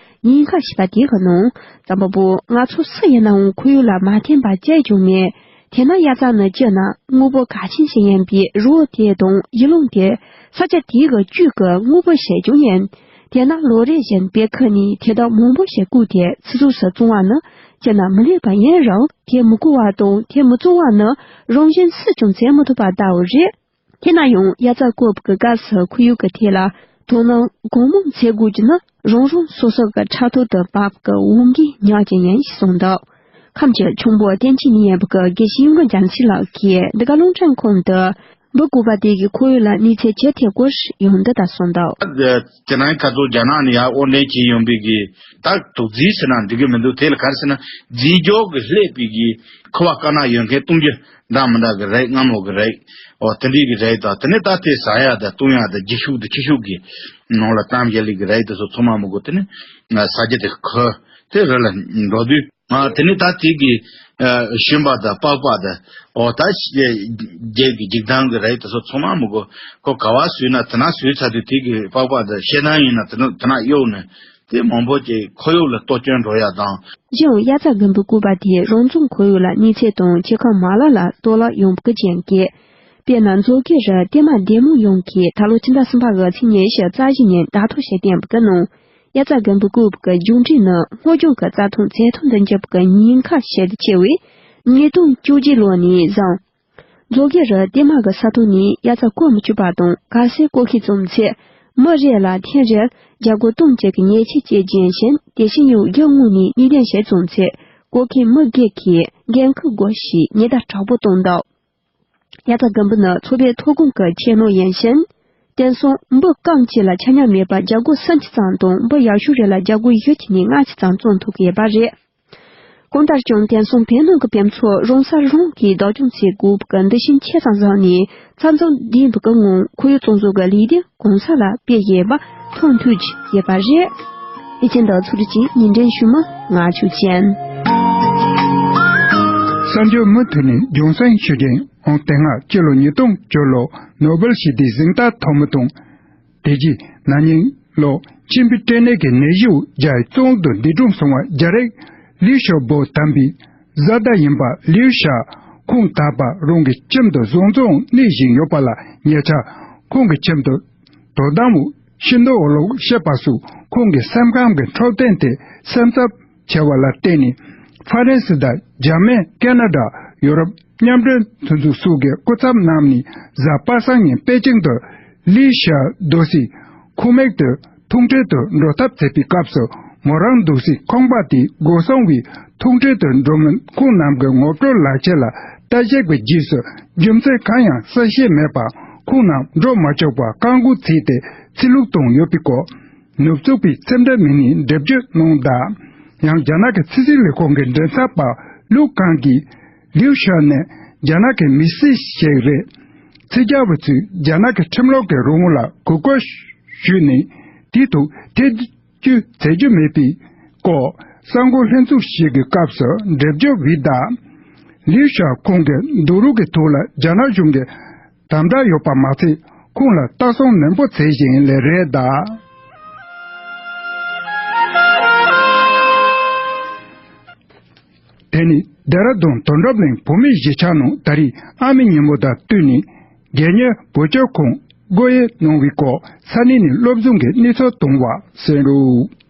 ཉེན་ཁ་ཞེས་པ་དེ་གི་ནང་། རྩྭ་འབག་པ་ང་ཚོ་སུ་ཡིན་ནའང་ཁོར་ཡུག་ལ་མ་ཕན་པ་ཅི་ཡང་མེད། དེས་ན་དབྱར་རྩྭ་ནི་སྤྱིར་ན་དངོས་པོ་གལ་ཆེན་ཞིག་ཡིན་པས་རི་བོ་དེ་དང་ཡུལ་ལུང་དེ་ས་ཆ་དེ་གི་བཅུད་ཀྱི་དངོས་པོ་ཞིག་ཀྱང་ཡིན། དེས་ན་ལོ་རེ་བཞིན་བོད་ཁུལ་ནས་དེ་དག་མང་པོ་ཞིག་བརྐོས་ཏེ་ཚིག་ཚོགས་སུ་བཙོང་བ་ནི་སྤྱིར་ན་མི་ལེགས་པ་ཡིན་རུང་། དེ་མི་བརྐོ་བ་དང་དེ་མི་བཙོང་བ་ནི་རང་བཞིན་སུས་ཀྱང་བྱེད་མི་ཐུབ་པ་ལྟ་བུ་རེད། དེས་ན་ཡང་དབྱར་རྩྭ་བརྐོ་བའི་སྐབས་སུ་ཁོར་ཡུག་གི་ཐད་ལ་དོ་སྣང་གང་མང་བྱེད་དགོས་ཀྱི་ནི་རང་རང་སོ་སོ་གི་ཕྲག་ཐོག་ཏུ་བབས་ཀྱི་འོས་འགན་ཉག་གཅིག་ཡིན་ཞེས་གསུངས་འདུག། ཁམས་ཀྱི་ཁྱུང་པོ་བསྟན་འཛིན་ནི་ཡན་པ་གི་དགེ་བཤེས་གཡུ་སྒྲོན་རྒྱ་མཚོ་ལགས་ཀྱིས་འདི་ག་རླུང་འཕྲིན་ཁང་དུ་འབུ་བརྐོས་པ་དེ་གིས་ཁོར་ཡུག་ལ་གནོད་འཚེ་ཅི་ཐེབས་སྐོར་ཡང་འདི་ལྟར་གསུངས་འདུག། དེ་རིང་ཁ་སང་རྒྱ་ནག་ནས་ཡར་དབོར་འདྲེན་བྱས་ཡོང་པའི་གི་ད་དུག་རྫས་ཟེར་ན་འགྲིག་གི་མི་འདུག། དེ་ལ་ག་རེ་ཟེར་ན་རྫས་སྦྱོར་གྱིས་བསླད་པའི་གི་ཁུ་བ་དཀར་ནག་ཡོད་མཁན་བཏུང་རྒྱུ། འདྲ་མི་འདྲ་གི་རིགས། རྔ་མོང་གི་རིགས། འོ་དེ་འདྲའི་གི་རིགས་དང་། དེ་ནས་ད་དེ་ཟ་ཡ་དང་བཏུང་ཡ་དང་འགྱིག་ཤུགས་དང་ཁྱི་ཤུགས་ཀྱི་ནང་ལ་བཀྲམ་བཞག་ལེ་གི་རིགས་དེ་ཚོ་ཚང་མ་མི་དགོས། དེ་ནས་ཟ་རྒྱུ་དེ་ཁུ་དེ་རི་ལ་འགྲོ་དུས། ཨ་དེ་ནས་ད་དེ་གི་ཨ་ཞིམ་པ་དང་པགས་པ་དང་། འོ་ད་ཞེ་རྒྱལ་གྱི་འགྱིག་དང་གི་རིགས་དེ་ཚོ་ཚང་མ་མི་དགོས། ཁོ་ག་བ་ཟོས་ན་དེ་ན་ཟོས་ཚར་དུས་དེ་གི་པགས་པ་དང་ཤེལ་དང་ཡིན་ན་དེ་ན་དེ་ན་གཡུགས་ནས། དེ་མང་པོ་ཅིག་ཁོར་ཡུག་ལ་གཏོར་སྐྱོན་འགྲོ་ཡ་དང་། གཞན་ཡང་དབྱར་རྩྭ་དགུན་འབུ་བརྐོས་པ་དེས་རང་བྱུང་ཁོར་ཡུག་ལ་གནོད་འཚེ་དང་ཁྱེར་ཁ་མ་ལག་ལ་གཏོར་བརླག་ཡོང་གི་རྐྱེན་གྱིས། དཔེར་ན་མཛོ་དགེ་རུ་གཏེར་མ་བདེ་མོ་ཡོང་གིས་ད་ལོ་ཕྱི་ཟླ་གསུམ་པ་གི་ཚེས་ཉི་ཤུ་རྩ་བཞི་ཉིན་བརྡ་ཐོ་ཞིག་བསྟན་པ་གི་ནང་། དབྱར་རྩྭ་དགུན་འབུ་བརྐོས་པ་གི་མཇུག་འབྲས་ནི་སྔོ་ལྗང་གི་རྩྭ་ཐང་མཛེས་ཐང་དུ་འགྱུར་བ་གི་ཉེན་ཁ་ཞེ་ཆེ་བས། ཉིས་སྟོང་བཅོ་བརྒྱད་ལོ་ནས་བཟུང་། མཛོ་དགེ་རུ་གཏེར་མ་གི་ས་ཐོག་ནས་དབྱར་རྩྭ་བརྐོ་མི་ཆོག་པ་དང་། གལ་སྲིད་བརྐོ་མཁན་བྱུང་ཚེ། མི་རེ་ལ་ཐེངས་རེར་རྒྱ་སྒོར་སྟོང་གཅིག་གི་ཉེས་ཆད་བཅད་རྒྱུ་ཡིན་ཞིང་། དེ་བཞིན་ཡང་རྒྱུ་དངོས་ནས་གཉིས་ལྡན་ཞིག་བྱུང་ཚེ། བརྐོ་མཁན་མི་སྒེར་གྱིས་འགན་འཁུར་དགོས་ཞེས་ཉེན་བརྡ་དྲག་པོ་བཏང་འདུག། དབྱར་རྩྭ་དགུན་འབུ་ནི་མཚོ་བོད་མཐོ་སྒང་གི་ཆུ་ནང་ཡིན་ཞིང་། དེང་སང་འབུ་རྐང་གཅིག་ལ་ཆ་མཉམ་མེད་པར་རྒྱ་སྒོར་སུམ་ཅུ་ཙམ་དང་། འབུ་ཡག་ཤོས་རེ་ལ་རྒྱ་སྒོར་བཞི་བཅུ་ནས་ལྔ་བཅུ་ཙམ་བཙོང་ཐུབ་ཀྱི་ཡོད་པ་རེད། གང་ལྟར་ཀྱང་དེང་སང་བོད་ནང་གི་བོད་མི་ཚོ་རང་ས་རང་གིས་བདག་སྐྱོང་བྱེད་དགོས་པའི་འདུ་ཤེས་ཆེ་ཙམ་བཟུང་ནས། འཆམ་མཐུན་ལྡན་པའི་ངང་ཁོར་ཡུག་སྲུང་སྐྱོབ་ཀྱི་ལས་དོན་གང་ས་ལ་སྤེལ་བཞིན་པ་མཐོང་ཐོས་ཀྱི་ཡོད་པ་རེད། དེ་བཞིན་དུ་ཚོགས་སྒྲིག་ཅིག་ཉིན་དྲན་ཞུ་མི་ང་ཆོས་ཅན། གསར་འགྱུར་མུ་མཐུད་ནས་རྒྱང་སྲིང་ཞུ་རྒྱུ་ཡིན། ཨང་། དེ་སྔ་སྤྱི་ལོ་ཉིས་སྟོང་བཅུ་ལོ་ནོ་སྦེལ་ཞི་བདེའི་གཟེངས་རྟགས་ཐོབ་མི་དང་། དེ་རྗེས་ན་ནིང་ལོ་མཆིན་པའི་སྐྲན་ནད་ཀྱི་ནད་གཞི་འོག་རྒྱའི་བཙོན་དུ་འདས་གྲོངས་སོང་བ་རྒྱ་རིགས་ལིའུ་ཞའོ་པོ་དམ་པའི་བཟའ་ཟླ་ཡིན་པ་ལིའུ་ཞའོ་ཁོང་ད་བར་རང་གི་ཁྱིམ་དུ་བཟུང་བཙོན་གནས་བཞིན་ཡོད་པ་ལ་ཉེ་ཆར་ཁོང་གི་ཁྱིམ་དུ་དོ་དམ་འོག་ཤིང་ཏོག་འོ་ལོག་བཤིག་པ་སོགས་ཁོང་གི་སེམས་ཁམས་ཀྱི་འཕྲོད་བསྟེན་དེ་སེམས་འཚབ་ཆེ་བ་ལ་བརྟེན་ནས། ཧྥ་རན་སི་དང་འཇར་མན། ཁེ་ན་ཌ། ཡོ་རོབ་མཉམ་འབྲེལ་མཐུན་ཚོགས་སོགས་ཀྱིས་སྐུ་ཚབ་གནང་ནས་གཟའ་པ་སངས་ཉིན་པེ་ཅིང་དུ་ལི་ཤ་རྡོ་སའི་ཁང་མིག་ཏུ་ཐུག་འཕྲད་དུ་འགྲོ་ཐབས་བྱས་པའི་སྐབས་སུ། མོ་རང་རྡོ་སའི་ཁང་པ་དེའི་སྒོ་སྲུང་བས་ཐུག་འཕྲད་དུ་འགྲོ་མིན་ཁོང་རྣམས་ཀྱི་ངོ་སྤྲོད་ལག་ཁྱེར་ལ་ལྟ་ཞིབ་ཀྱི་རྗེས་སུ། རྒྱུ་མཚན་གང་ཡང་གསལ་བཤད་མེད་པར་ཁོང་རྣམས་འགྲོ་མ་ཆོག་པར་བཀག་འགོག་བྱས་ཏེ་ཚུར་ལོག་བཏང་ཡོད་པའི་སྐོར། ནུབ་ཕྱོགས་པའི་ཕྱི་འབྲེལ་མི་སྣས་འགྲེལ་བརྗོད་གནང་སྟེ། ཡང་རྒྱ་ནག་གི་ཕྱི་སྲིད་ལས་ཁུངས་ཀྱི་མགྲིན་ཚབ་པ་ལུའུ་ཀང་གིས། ལིའུ་ཞའོ་ནི་རྒྱ་ནག་གི་མི་སེར་ཞིག་རེད། ཕྱི་རྒྱལ་བ་ཚོས་རྒྱ་ནག་གི་ཁྲིམས་ལུགས་ཀྱི་རང་དབང་ལ་གུས་བཀུར་ཞུས་ནས། དེའི་ཐོག་ཐེ་བྱུས་བྱེད་རྒྱུ་མེད་པའི་སྐོར། གསར་འགོད་ལྷན་ཚོགས་ཤིག་གི་སྐབས་སུ་འགྲེལ་བརྗོད་བྱས་པ་དང་། ལིའུ་ཞའོ་ཁོང་གི་འདུག་རོགས་ཀྱི་ཐོག་ལ་རྒྱ་ནག་གཞུང་གི་དམ་དྲག་ཡོད་པ་མ་ཚད། ཁོང་ལ་ལྟ་སྲུང་ནན་པོ་བྱེད་བཞིན་ལས་རེད་གདའ། དེ་ནི་ལྡེ་ར་ལྡུན་དོན་གྲུབ་གླིང་བོད་མིའི་གཞིས་ཆགས་ནང་ད་རེས་ཨ་མའི་ཉིན་མོ་དང་བསྟུན་ནས། སྒེར་གཉེར་བུ་བཅོལ་ཁང་སྒོ་དབྱེ་གནང་བའི་སྐོར་ས་གནས་ནས་སློབ་སྦྱོང་གི་གནས་ཚུལ་བཏང་བ་གསན་རོགས།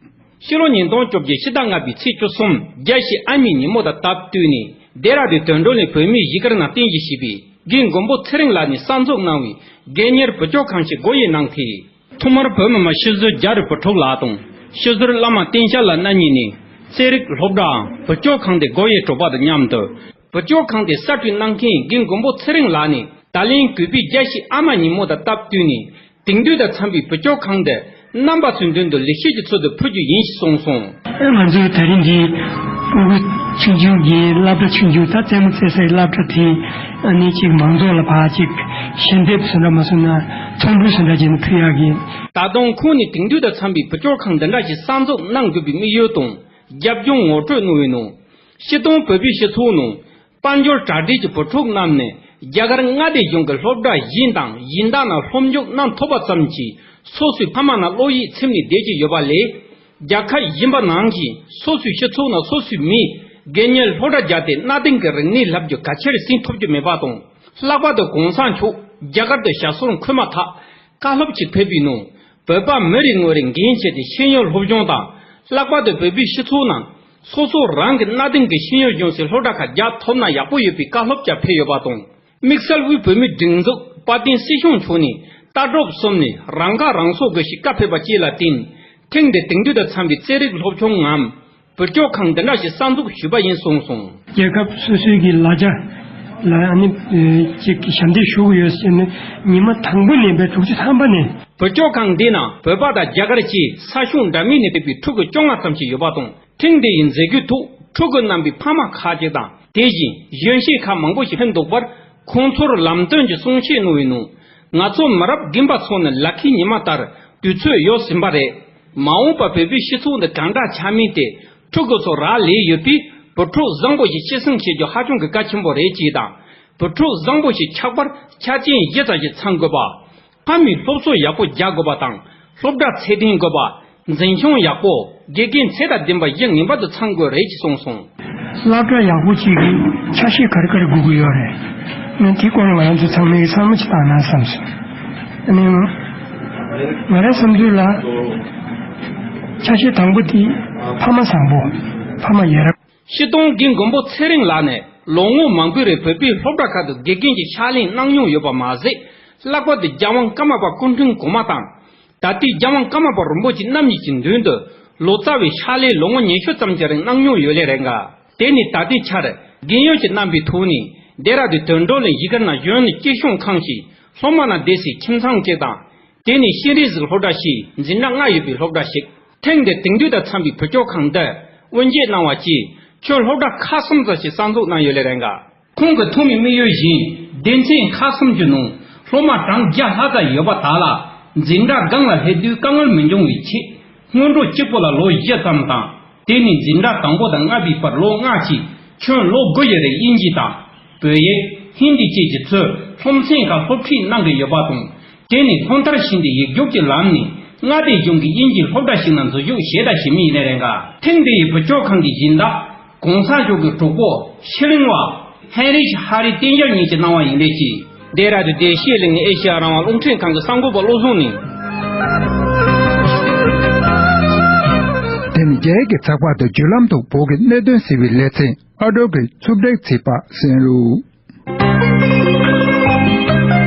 ཕྱི་ལོ་ཉིས་སྟོང་བཅོ་བརྒྱད་ཕྱི་ཟླ་ལྔ་པའི་ཚེས་བཅུ་གསུམ་རྒྱལ་སྤྱིའི་ཨ་མའི་ཉིན་མོ་དང་སྟབས་བསྟུན་ནས། ལྡེ་ར་ལྡུན་དོན་གྲུབ་གླིང་བོད་མིའི་གཞིས་སྒར་ནང་རྟེན་གཞི་བྱས་པའི་རྒན་མགོན་པོ་ཚེ་རིང་ལགས་ནས་གསར་འཛུགས་གནང་བའི་སྒེར་གཉེར་བུ་བཅོལ་ཁང་ཞིག་སྒོ་དབྱེ་གནང་སྟེ། ཐོག་མར་བོད་མི་མང་སྤྱི་ཟུར་རྒྱ་རི་བུ་ཕྲུག་ལགས་དང་། སྤྱི་ཟུར་བླ་མ་བསྟན་འཇགས་ལགས་རྣམ་གཉིས་ནས། རྩེད་རིགས་སློབ་གྲྭའམ་བུ་བཅོལ་ཁང་དེ་སྒོ་དབྱེ་གྲུབ་པ་དང་མཉམ་དུ། བུ་བཅོལ་ཁང་དེ་གསར་སྐྲུན་གནང་མཁན་རྒན་མགོན་པོ་ཚེ་རིང་ལགས་ནས། ད་ལན་གུས་པས་རྒྱལ་སྤྱིའི་ཨ་མ་ཉིན་མོ་དང་སྟབས་བསྟུན་ནས། དེང་དུས་དང་འཚམ་པའི་བུ་བཅོལ་ཁང་འདི་རྣམ་པ་ཚོའི་མདུན་དུ་ལེགས་བཤད་ཀྱི་ཚུལ་དུ་ཕུལ་རྒྱུ་ཡིན་ཞེས་གསུངས་སོང་། ང་ཚོའི་ད་རིང་གི་ཕྲུ་གུ་ཆུང་ཆུང་གི་སློབ་གྲྭ་ཆུང་ཆུང་ད་རྩེད་མོ་རྩེ་སའི་སློབ་གྲྭ་དེ། ཨ་ནི་ཅིག་མང་ཚོགས་ལ་ཕར་ཅིག་ཞལ་འདེབས་བཟོ་འདྲ་མ་བཟོ་ན་ཚོང་འབྲེལ་བཟོ་འདྲ་བྱས་ནས་ཕུལ་ཡག་གི། ད་དུང་ཁོང་ནས་དེང་དུས་དང་འཚམ་པའི་བུ་བཅོལ་ཁང་འདི་འདྲ་ཞིག་གསར་འཛུགས་གནང་དགོས་པའི་དམིགས་ཡུལ་དང་རྒྱབ་ལྗོངས་ངོ་སྤྲོད་གནང་བའི་ནང་། སྤྱིར་བཏང་བོད་པའི་སྤྱི་ཚོགས་ནང་། དཔལ་འབྱོར་གྲ་སྒྲིག་གི་བུ་ཕྲུག་རྣམས་ནི་རྒྱ་གར་མངའ་སྡེ་གཞུང་གི་སློབ་གྲྭ་གཞན་དང་གཞན་དག་ནང་སློབ་འཇུག་གནང་ཐུབ་པ་ཙམ་གྱིས་སོ་སོའི་ཕ་མ་ནང་བློ་ཡིད་ཚིམ་ནས་བསྡད་ཀྱི་ཡོད་པ་ལས། རྒྱལ་ཁབ་གཞན་པ་ནང་བཞིན་སོ་སོའི་སྤྱི་ཚོགས་ནང་སོ་སོའི་མིས་སྒེར་གཉེར་སློབ་གྲྭ་བརྒྱབ་སྟེ་གནའ་དེང་གི་རིག་གནས་བསླབ་རྒྱུ་གལ་ཆེར་ཟིན་ཐུབ་ཀྱི་མེད་པ་དང་། ལྷག་པར་དུ་གོང་ས་མཆོག་རྒྱ་གར་དུ་ཞབས་སོར་འཁོད་མ་ཐག་བཀའ་སློབ་ཅིག་ཕེབས་པའི་ནང་། བོད་པ་མི་རེ་ངོ་རེས་འགན་བཞེས་ཏེ་ཤེས་ཡོན་སློབ་སྦྱོང་དང་། ལྷག་པར་དུ་བོད་པའི་སྤྱི་ཚོགས་ནང་། སོ་སོ་རང་གི་གནའ་དེང་གི་ཤེས་ཡོན་སྦྱོང་སའི་སློབ་གྲྭ་ཁག་རྒྱག་ཐུབ་ན་ཡག་པོ་ཡོད་པའི་བཀའ་སློབ་ཀྱང་ཕེབས་ཡོད་པ་དང་། དམིགས་བསལ་དབུས་བོད་མིའི་སྒྲིག་འཛུགས་དཔལ་ལྡན་སྲིད་སྐྱོང་མཆོག་ནས་ལྟ་གྲུབ་གསུམ་ནས་རང་ཁ་རང་གསོ་དགོས་ཞེས་བཀའ་ཕེབས་པ་བཅས་ལ་བརྟེན། ཐེངས་འདིར་དེང་དུས་དང་འཚམ་པའི་རྩེད་རིགས་སློབ་ཆུང་ངམ། བུ་བཅོལ་ཁང་འདི་འདྲ་ཞིག་གསར་འཛུགས་ཞུས་པ་ཡིན་གསུངས་སོང་། རྒྱལ་ཁབ་སོ་སོའི་གི་ལ་རྒྱ་ལ་ཨ་ནི་ཅིག་ཞབས་འདེགས་ཞུ་གི་ཡོད་ཟེར་ནས་ཉི་མ་དང་པོ་ནས་བས་དྲུག་ཅུ་ཐམ་པ་ནས། བུ་བཅོལ་ཁང་འདི་ནང་བོད་པ་དང་རྒྱ་གར་བཅས་ས་ཞིང་འདྲ་མིན་ནས་ཕེབས་པའི་ཕྲུ་གུ་བཅོ་ལྔ་ཙམ་ཞིག་ཡོད་པ་དང་། ཐེངས་འདི་ཡི་མཛད་སྒོའི་ཐོག་ཕྲུ་གུ་རྣམ་པའི་ཕ་མ་ཁག་ཅིག་དང་། དེ་བཞིན་གཞོན་སྐྱེས་ཁག་མང་པོ་ཞིག་ཕེབས་འདུག་པར། ཁོང་ཚོར་ལམ་སྟོན་གྱི་གསུང་བཤད་གནང་བའི་ནང་། ང་ཚོ་མི་རབས་རྒན་པ་ཚོ་ནི་ལག་ཁའི་ཉི་མ་ལྟར་དུས་ཚོད་ཡོལ་ཟིན་པ་རེད། མ་འོངས་པར་བོད་པའི་སྤྱི་ཚོགས་འདི་གང་འདྲ་ཆགས་མིན་དེ་ཕྲུ་གུ་ཚོར་རག་ལས་ཡོད་པས། བུ་ཕྲུག་བཟང་པོ་ཞིག་སྐྱེད་སྲིང་བྱེད་རྒྱུ་ཧ་ཅང་གི་གལ་ཆེན་པོ་རེད་ཅེས་དང་། བུ་ཕྲུག་བཟང་པོ་ཞིག་ཆགས་པར་ཆ་རྐྱེན་བཞི་ཙམ་ཞིག་ཚང་དགོས་པ། ཕ་མས་སློབ་གསོ་ཡག་པོ་རྒྱག་དགོས་པ་དང་། སློབ་གྲྭ་ཚད་ལྡན་དགོས་པ། འཛིན་སྐྱོང་ཡག་པོ། དགེ་རྒན་ཚད་དང་ལྡན་པ་བཞི་ངེས་པར་དུ་ཚང་དགོས་རེད་ཅེས་གསུངས་སོང་། སློབ་གྲྭ་ཡག་པོ་གཅིག་གི་ཆ་ཤས་ག་རེ་ག་རེ་དགོས་ཀྱི་ཡོད་རེད། ངས་དེ་སྐོར་ང་རང་ཚོ་ཚང་མས་བསམ་བློ་ཅིག་བཏང་ན་བསམ་སོང་། ཨ་ནི། ང་རའི་བསམ་ཚུལ་ལ། ཆ་ཤས་དང་པོ་དེ་ཕ་མ་བཟང་པོ། ཕ་མ་ཡ་རབས། སྤྱིར་བཏང་རྒན་མགོན་པོ་ཚེ་རིང་ལགས་ནས་ལོ་ངོ་མང་པོའི་རིང་བོད་པའི་སློབ་གྲྭ་ཁག་ཏུ་དགེ་རྒན་གྱི་ཕྱག་ལས་གནང་མྱོང་ཡོད་པ་མ་ཟད། ལྷག་པར་དུ་རྒྱལ་དབང་ཀརྨ་པ་སྐུ་ཕྲེང་གོང་མ་དང་། ད་ལྟའི་རྒྱལ་དབང་ཀརྨ་པ་རིན་པོ་ཆེ་རྣམ་གཉིས་ཀྱི་མདུན་དུ་ལོ་ཙཱ་བའི་ཕྱག་ལས་ལོ་ངོ་ཉི་ཤུ་ཙམ་གྱི་རིང་གནང་མྱོང་ཡོད་ལེ་རེད་འགའ། དེ་ནི་ད་ལྟའི་ཆར་རྒན་ཡོལ་ཞིག་གནང་བའི་ཐོག་ནས་ལྡེ་ར་ལྡུན་དོན་གྲུབ་གླིང་གཞིས་སྒར་ནང་གཞོན་ནུ་སྐྱིད་གཤོངས་ཁང་ཞིག་སློབ་མ་རྣམས་བསྡད་སའི་ཁྱིམ་ཚང་གཅིག་དང་། དེ་ནི་ཤེས་རིག་གཟིགས་སློབ་གྲྭ་ཞེས་འཛིན་གྲྭ་ལྔ་ཡོད་པའི་སློབ་གྲྭ་ཞིག་ཐེངས་འདིར་དེང་དུས་དང་འཚམ་པའི་བུ་བཅོལ་ཁང་འདི་དབུ་འབྱེད་གནང་བ་བཅས་ཁྱོན་སློབ་གྲྭ་ཁག་གསུམ་ཙམ་ཞིག་གསར་འཛུགས་གནང་ཡོད་ལེ་རེད་འགའ། ཁོང་གིས་ཐོན་པའི་དམིགས་ཡུལ་བཞིན་སྡེ་ཚན་ཁག་གསུམ་གྱི་ནང་སློབ་མ་གྲངས་བརྒྱ་ལྷག་ཙམ་ཡོད་པ་དག་ལ་འཛིན་གྲྭ་སྒང་ལ་སླེབས་དུས་དཀའ་ངལ་མི་འབྱུང་བའི་ཆེད། སྔོན་འགྲོ་གཅིག་པོ་ལ་ལོ་བཞི་ཙམ་དང་། དེ་ནས་འཛིན་གྲྭ་དང་པོ་དང་ལྔ་པའི་བར་ལོ་ལྔ་ཞིག་ཁྱོན་ལོ་དགུ་ཡི་རིང་དབྱིན་ཇི་དང་། བོད་ཡིག་ཧིན་དི་བཅས་ཀྱི་ཚུལ་སློབ་ཚན་ཁག་སློབ་ཁྲིད་གནང་གི་ཡོད་པ་དང་། དེ་ནས་སློབ་མཐར་ཕྱིན་ཏེ་ཡིག་རྒྱུགས་ཀྱི་ལམ་ནས་མངའ་སྡེ་གཞུང་གི་དབྱིན་ཇིའི་སློབ་གྲྭ་ཞིག་ནང་འཛུལ་ཞུགས་བྱས་དང་བྱེད་མུས་ཡིན་ནི་རེད་འགའ། ཐེངས་འདི་ཡི་བུ་བཅོལ་ཁང་གི་སྦྱིན་བདག་གོང་ས་མཆོག་གི་གྲོགས་པོ་ཕྱི་གླིང་བ་ཧན་རིཤ་ཧ་རི་བསྟན་འཇགས་གཉིས་ཀྱིས་གནང་བ་ཡིན་པའི་ཕྱིར། ལྡེ་ར་ལྡུན་བདེ་སྐྱིད་གླིང་ཨེ་ཤེ་ཡ་རང་དབང་རླུང་འཕྲིན་ཁང་གི་གསར་འགོད་པ་བློ་བཟང་ནས། དེ་ནི་རྒྱའི་གི་ཚགས་པར་དུ་བརྒྱུད་ལམ་དུ་བོད་ཀྱི་གནད་དོན་ཟེར་བའི་ལེ་ཚན་ཨ་འགྲོ་གི་ཚུབ་བྲེག་ཚིག་པ་གསན་རུ།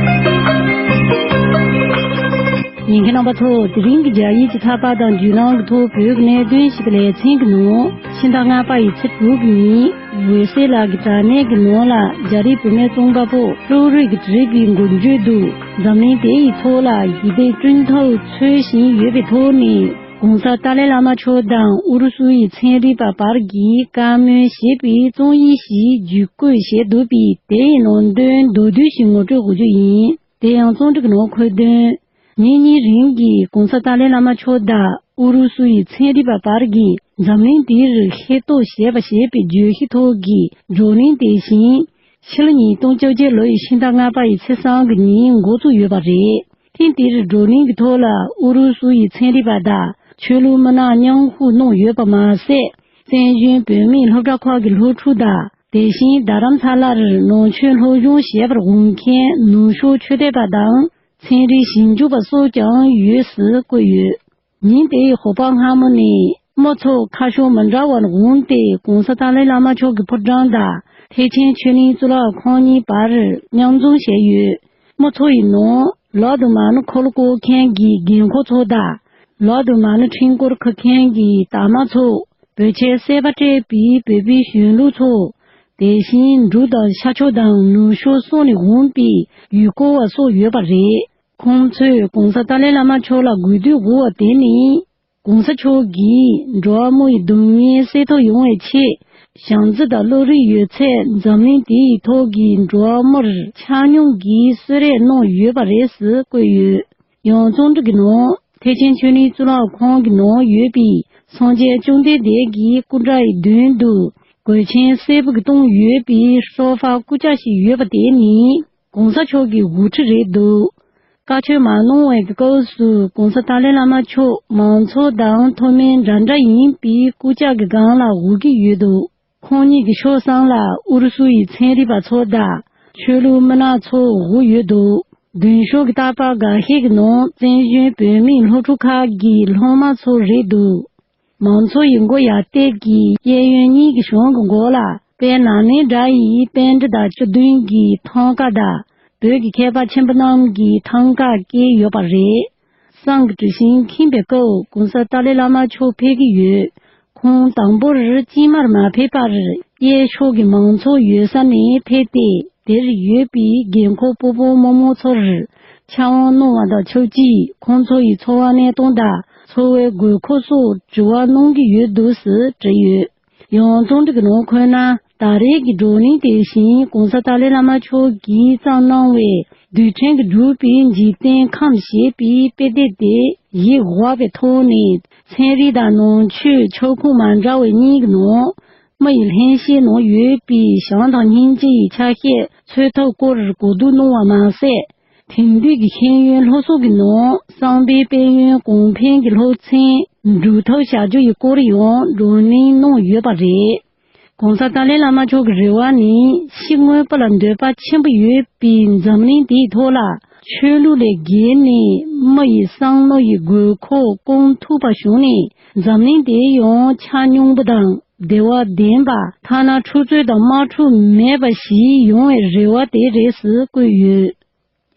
ཉན་མཁན་རྣམ་པ་ཚོ། དེ་རིང་གི་རྒྱ་ཡིག་གི་ཚགས་པར་དང་བརྒྱུད་ལམ་གྱི་ཐོག་བོད་ཀྱི་གནད་དོན་ཞེས་པའི་ལེ་ཚན་གྱི་ནང་ཕྱི་ཟླ་ལྔ་པ་ཡི་ཚེས་དྲུག་གི་ཉིན་འོད་ཟེར་ལགས་ཀྱི་དྲ་གནས་ཀྱི་ནང་ལ་རྒྱ་རིགས་བུད་མེད་རྩོམ་པ་པོ་ཀྲོའུ་རུས་ཀྱིས་བྲིས་པའི་འགོ་བརྗོད་དུ། འཛམ་གླིང་དེ་ཡི་ཐོག་ལ་ཞི་བདེ་བསྐྲུན་ཐབས་འཚོལ་བཞིན་ཡོད་པའི་ཐོག་ནས། གོང་ས་ཏཱ་ལའི་བླ་མ་མཆོག་དང་ཨུ་རུ་སུ་ཡི་ཚན་རིག་པ་བར་གྱི་བཀའ་མོལ་ཞེས་པའི་རྩོམ་ཡིག་ཞིག་བརྒྱུད་བཀོད་བྱས་འདུག་པས། དེའི་ནང་དོན་མདོར་བསྡུས་ཤིག་ངོ་སྤྲོད་འགོ་རྒྱུ་ཡིན། དེ་ཡང་རྩོམ་སྒྲིག་གི་ནང་འཁོད་དོན། ཉིན་གཉིས་རིང་གི་གོང་ས་ཏཱ་ལའི་བླ་མ་མཆོག་དང་ ཨུ་རུ་སུ་ཡི་ཚན་རིག་པ་བར་གྱིས་འཛམ་གླིང་འདིར་ཤེས་རྟོགས་བྱས་པ་ཞེས་པའི་བརྗོད་གཞི་ཐོག་གི་བགྲོ་གླེང་དེ་བཞིན། ཕྱི་ལོ་ཉིས་སྟོང་བཅོ་བརྒྱད་ལོ་ཡི་ཕྱི་ཟླ་ལྔ་པ་ཡི་ཚེས་གསུམ་གྱི་ཉིན་འགོ་བཙུགས་ཡོད་པ་རེད། ཐེངས་འདིར་བགྲོ་གླེང་གི་ཐོག་ལ་ཨུ་རུ་སུ་ཡི་ཚན་རིག་པ་དང་ཆོས་ལུགས་མི་སྣ་མཉམ་ཞུགས་གནང་ཡོད་པ་མ་ཟད། བཙན་བྱོལ་བོད་མིའི་སློབ་གྲྭ་ཁག་གི་སློབ་ཕྲུག་དང་། དེ་བཞིན་རྡ་རམ་ས་ལར་ནང་ཆོས་སློབ་སྦྱོང་བྱེད་པར་འོང་མཁན་ནུབ་ཕྱོགས་ཆོས་དད་པ་དང་ཚན་རིག་ཞིབ་འཇུག་པ་སོགས་ཀྱང་ཡོད་སྲིད་བཀོད་ཡོད། ཉིན་དེའི་ཞོགས་པ་སྔ་མོ་ནས་མི་ཚོ་ཁ་ཕྱོགས་མི་འདྲ་བར་འོངས་ཏེ་༸གོང་ས་ཏཱ་ལའི་བླ་མ་མཆོག་གི་ཕོ་བྲང་དང་ཐེག་ཆེན་ཆོས་གླིང་གཙུག་ལག་ཁང་གཉིས་བར་མཉམ་འཛོམས་བྱས་ཡོད། མི་ཚོ་ཡི་ནང་ལག་ཏུ་མ་ཎི་འཁོར་ལོ་བསྐོར་མཁན་གྱི་རྒན་འཁོགས་ཚོ་དང་། ལག་ཏུ་མ་ཎི་ཕྲེང་སྐོར་འཁུར་མཁན་གྱི་དར་མ་ཚོ། བོད་ཆས་གསར་པ་སྤྲས་པའི་བོད་པའི་གཞོན་ལུགས་ཚོ། དེ་བཞིན་འབྲུག་དང་ཤར་ཕྱོགས་དང་ནུབ་ཕྱོགས་སོགས་ནས་འོངས་པའི་ཡུལ་སྐོར་བ་སོགས་ཡོད་པ་རེད། ཁོང་ཚོས་༸གོང་ས་ཏཱ་ལའི་བླ་མ་མཆོག་ལ་གུས་འདུད་དགོས་པ་དེ་ནི། ༸གོང་ས་མཆོག་གིས་འགྲོ་བ་མི་ཡི་སྡུག་བསྔལ་སེལ་ཐབས་ཡོང་བའི་ཆེད། བྱམས་བརྩེ་དང་བློ་རིག་ཡོད་ཚད་འཛམ་གླིང་འདི་ཡི་ཐོག་གི་འགྲོ་བ་མིར་ཆ་སྙོམས་ཀྱིས་གསོལ་རས་གནང་ཡོད་པ་རེད་ཟེར་བཀོད་ཡོད། ཡང་རྩོམ་སྒྲིག་གི་ནང་ཐེག་ཆེན་ཆོས་གླིང་གཙུག་ལག་ཁང་གི་ནང་ཡོད་པའི་སངས་རྒྱས་བཅོམ་ལྡན་འདས་ཀྱི་སྐུ་འདྲ་ཡི་མདུན་དུ་གོས་ཆེན་སེར་པོ་གིས་བཏུམས་ཡོད་པའི་ཤོ་ཕག་རྐུབ་ཀྱག་ཞིག་ཡོད་པ་དེ་ནི་༸གོང་ས་མཆོག་གི་དབུ་ཁྲིད་རེད་འདུག་བཀའ་ཆོས་མ་གནང་བའི་སྐབས་སུ་༸གོང་ས་ཏཱ་ལའི་བླ་མ་མཆོག་མང་ཚོགས་དང་མཐོ་དམན་འདྲ་འདྲ་ཡིན་པའི་རྐུབ་ཀྱག་གི་སྒང་ལ་འུག་གི་ཡོད་འདུག་ཁོང་ཉིད་ཀྱི་ཕྱོགས་གསུམ་ལ་ཨུ་རུ་སུ་ཡི་ཚན་རིག་པ་ཚོ་དང་ཆོས་ལུགས་མི་སྣ་ཚོ་འུག་ཡོད་འདུག་མདུན་ཤོག་གི་རྟག་པར་འགའ་ཤས་ཀྱི་ནང་བཙན་བྱོལ་བོད་མིའི་སློབ་ཕྲུག་ཁག་གི་སློབ་མ་ཚོ་རེད་འདུག་མང་ཚོགས་ཡི་མགོ་ཡར་བཏེགས་ཀྱིས་གཡས་གཡོན་གཉིས་ཀྱི་གཞུང་གི་མགོ་ལ་དཔལ་ནཱ་ལེནྡྲ་ཡི་པཎྜི་ཏ་བཅུ་བདུན་གྱི་ཐང་ཀ་དང་བོད་ཀྱི་མཁས་པ་ཆེན་པོ་རྣམས་ཀྱི་ཐང་ཀ་བཀལ་ཡོད་པ་རེད། སང་གི་གྲུ་བཞིན་ཁེངས་པའི་སྐབས་༸གོང་ས་ཏཱ་ལའི་བླ་མ་མཆོག་ཕེབས་ཀྱི་ཡོད། ཁོང་དང་པོར་དཀྱིལ་མར་མ་ཕེབས་པར་གཡས་ཕྱོགས་ཀྱི་མང་ཚོགས་ཡོད་ས་ནས་ཕེབས་ཏེ་དེར་ཡོད་པའི་རྒན་འཁོགས་སྤོ་བོ་རྨོ་མོ་ཚོར་ཕྱག་དབང་གནང་བ་དང་ཆབས་ཅིག་ཁོང་ཚོ་ཡི་འཚོ་བ་གནས་སྟངས་དང་འཚོ་བའི་དགོས་མཁོ་སོགས་དྲི་བ་གནང་གི་ཡོད་འདུག་ཟེར་བྲིས་ཡོད། ཡང་རྩོམ་སྒྲིག་གི་ནང་འཁོད་ན་ད་རེས་ཀྱི་བགྲོ་གླེང་དེ་བཞིན་༸གོང་ས་ཏཱ་ལའི་བླ་མ་མཆོག་གིས་བརྩམས་གནང་བའི་རྡུལ་ཕྲན་གྱིས་གྲུབ་པའི་འཇིག་རྟེན་ཁམས་ཞེས་པའི་དཔེ་དེབ་དེ་ཡིད་དབང་བའི་ཐོག་ནས་ཚན་རིག་དང་ནང་ཆོས་ཁྱབ་ཁོངས་མ་འདྲ་བའི་གཉིས་ཀྱི་ནང་མི་ཡི་ལྷན་སྐྱེས་ནང་ཡོད་པའི་བྱམས་དང་སྙིང་རྗེ་ཡི་ཆ་ཤས་འཚོལ་ཐབས་སྐོར་གོ་བསྡུར་གནང་བ་མ་ཟད། དེང་དུས་ཀྱི་ཤེས་ཡོན་སློབ་གསོ་གི་ནང་བསམ་པའི་དཔལ་ཡོན་གོང་འཕེལ་གྱི་སློབ་ཚན་འགྲུབ་ཐབས་བྱ་རྒྱུ་ཡི་སྐོར་ཡང་བགྲོ་གླེང་གནང་ཡོད་པ་རེད། ༸གོང་ས་ཏཱ་ལའི་བླ་མ་མཆོག་གི་རེ་བ་ནི་ཕྱི་དངོས་པོ་ལ་འདོད་པ་ཆེན་པོ་ཡོད་པའི་འཛམ་གླིང་འདིའི་ཐོག་ལ་ཆོས་ལུགས་ལས་བརྒལ་ནས་མི་ཡི་བསམ་བློ་ཡི་དགོས་མཁོ་སྐོང་ཐུབ་པ་བྱུང་ནས་འཛམ་གླིང་འདི་ཡང་ཆ་སྙོམས་པོ་དང་བདེ་བ་ལྡན་པ་ཐ་ན་འཁྲུག་རྩོད་དང་དམག་འཁྲུག་མེད་པ་ཞིག་ཡོང་བའི་རེ་བ་དེ་རེད་ཟེར་བཀོད་ཡོད།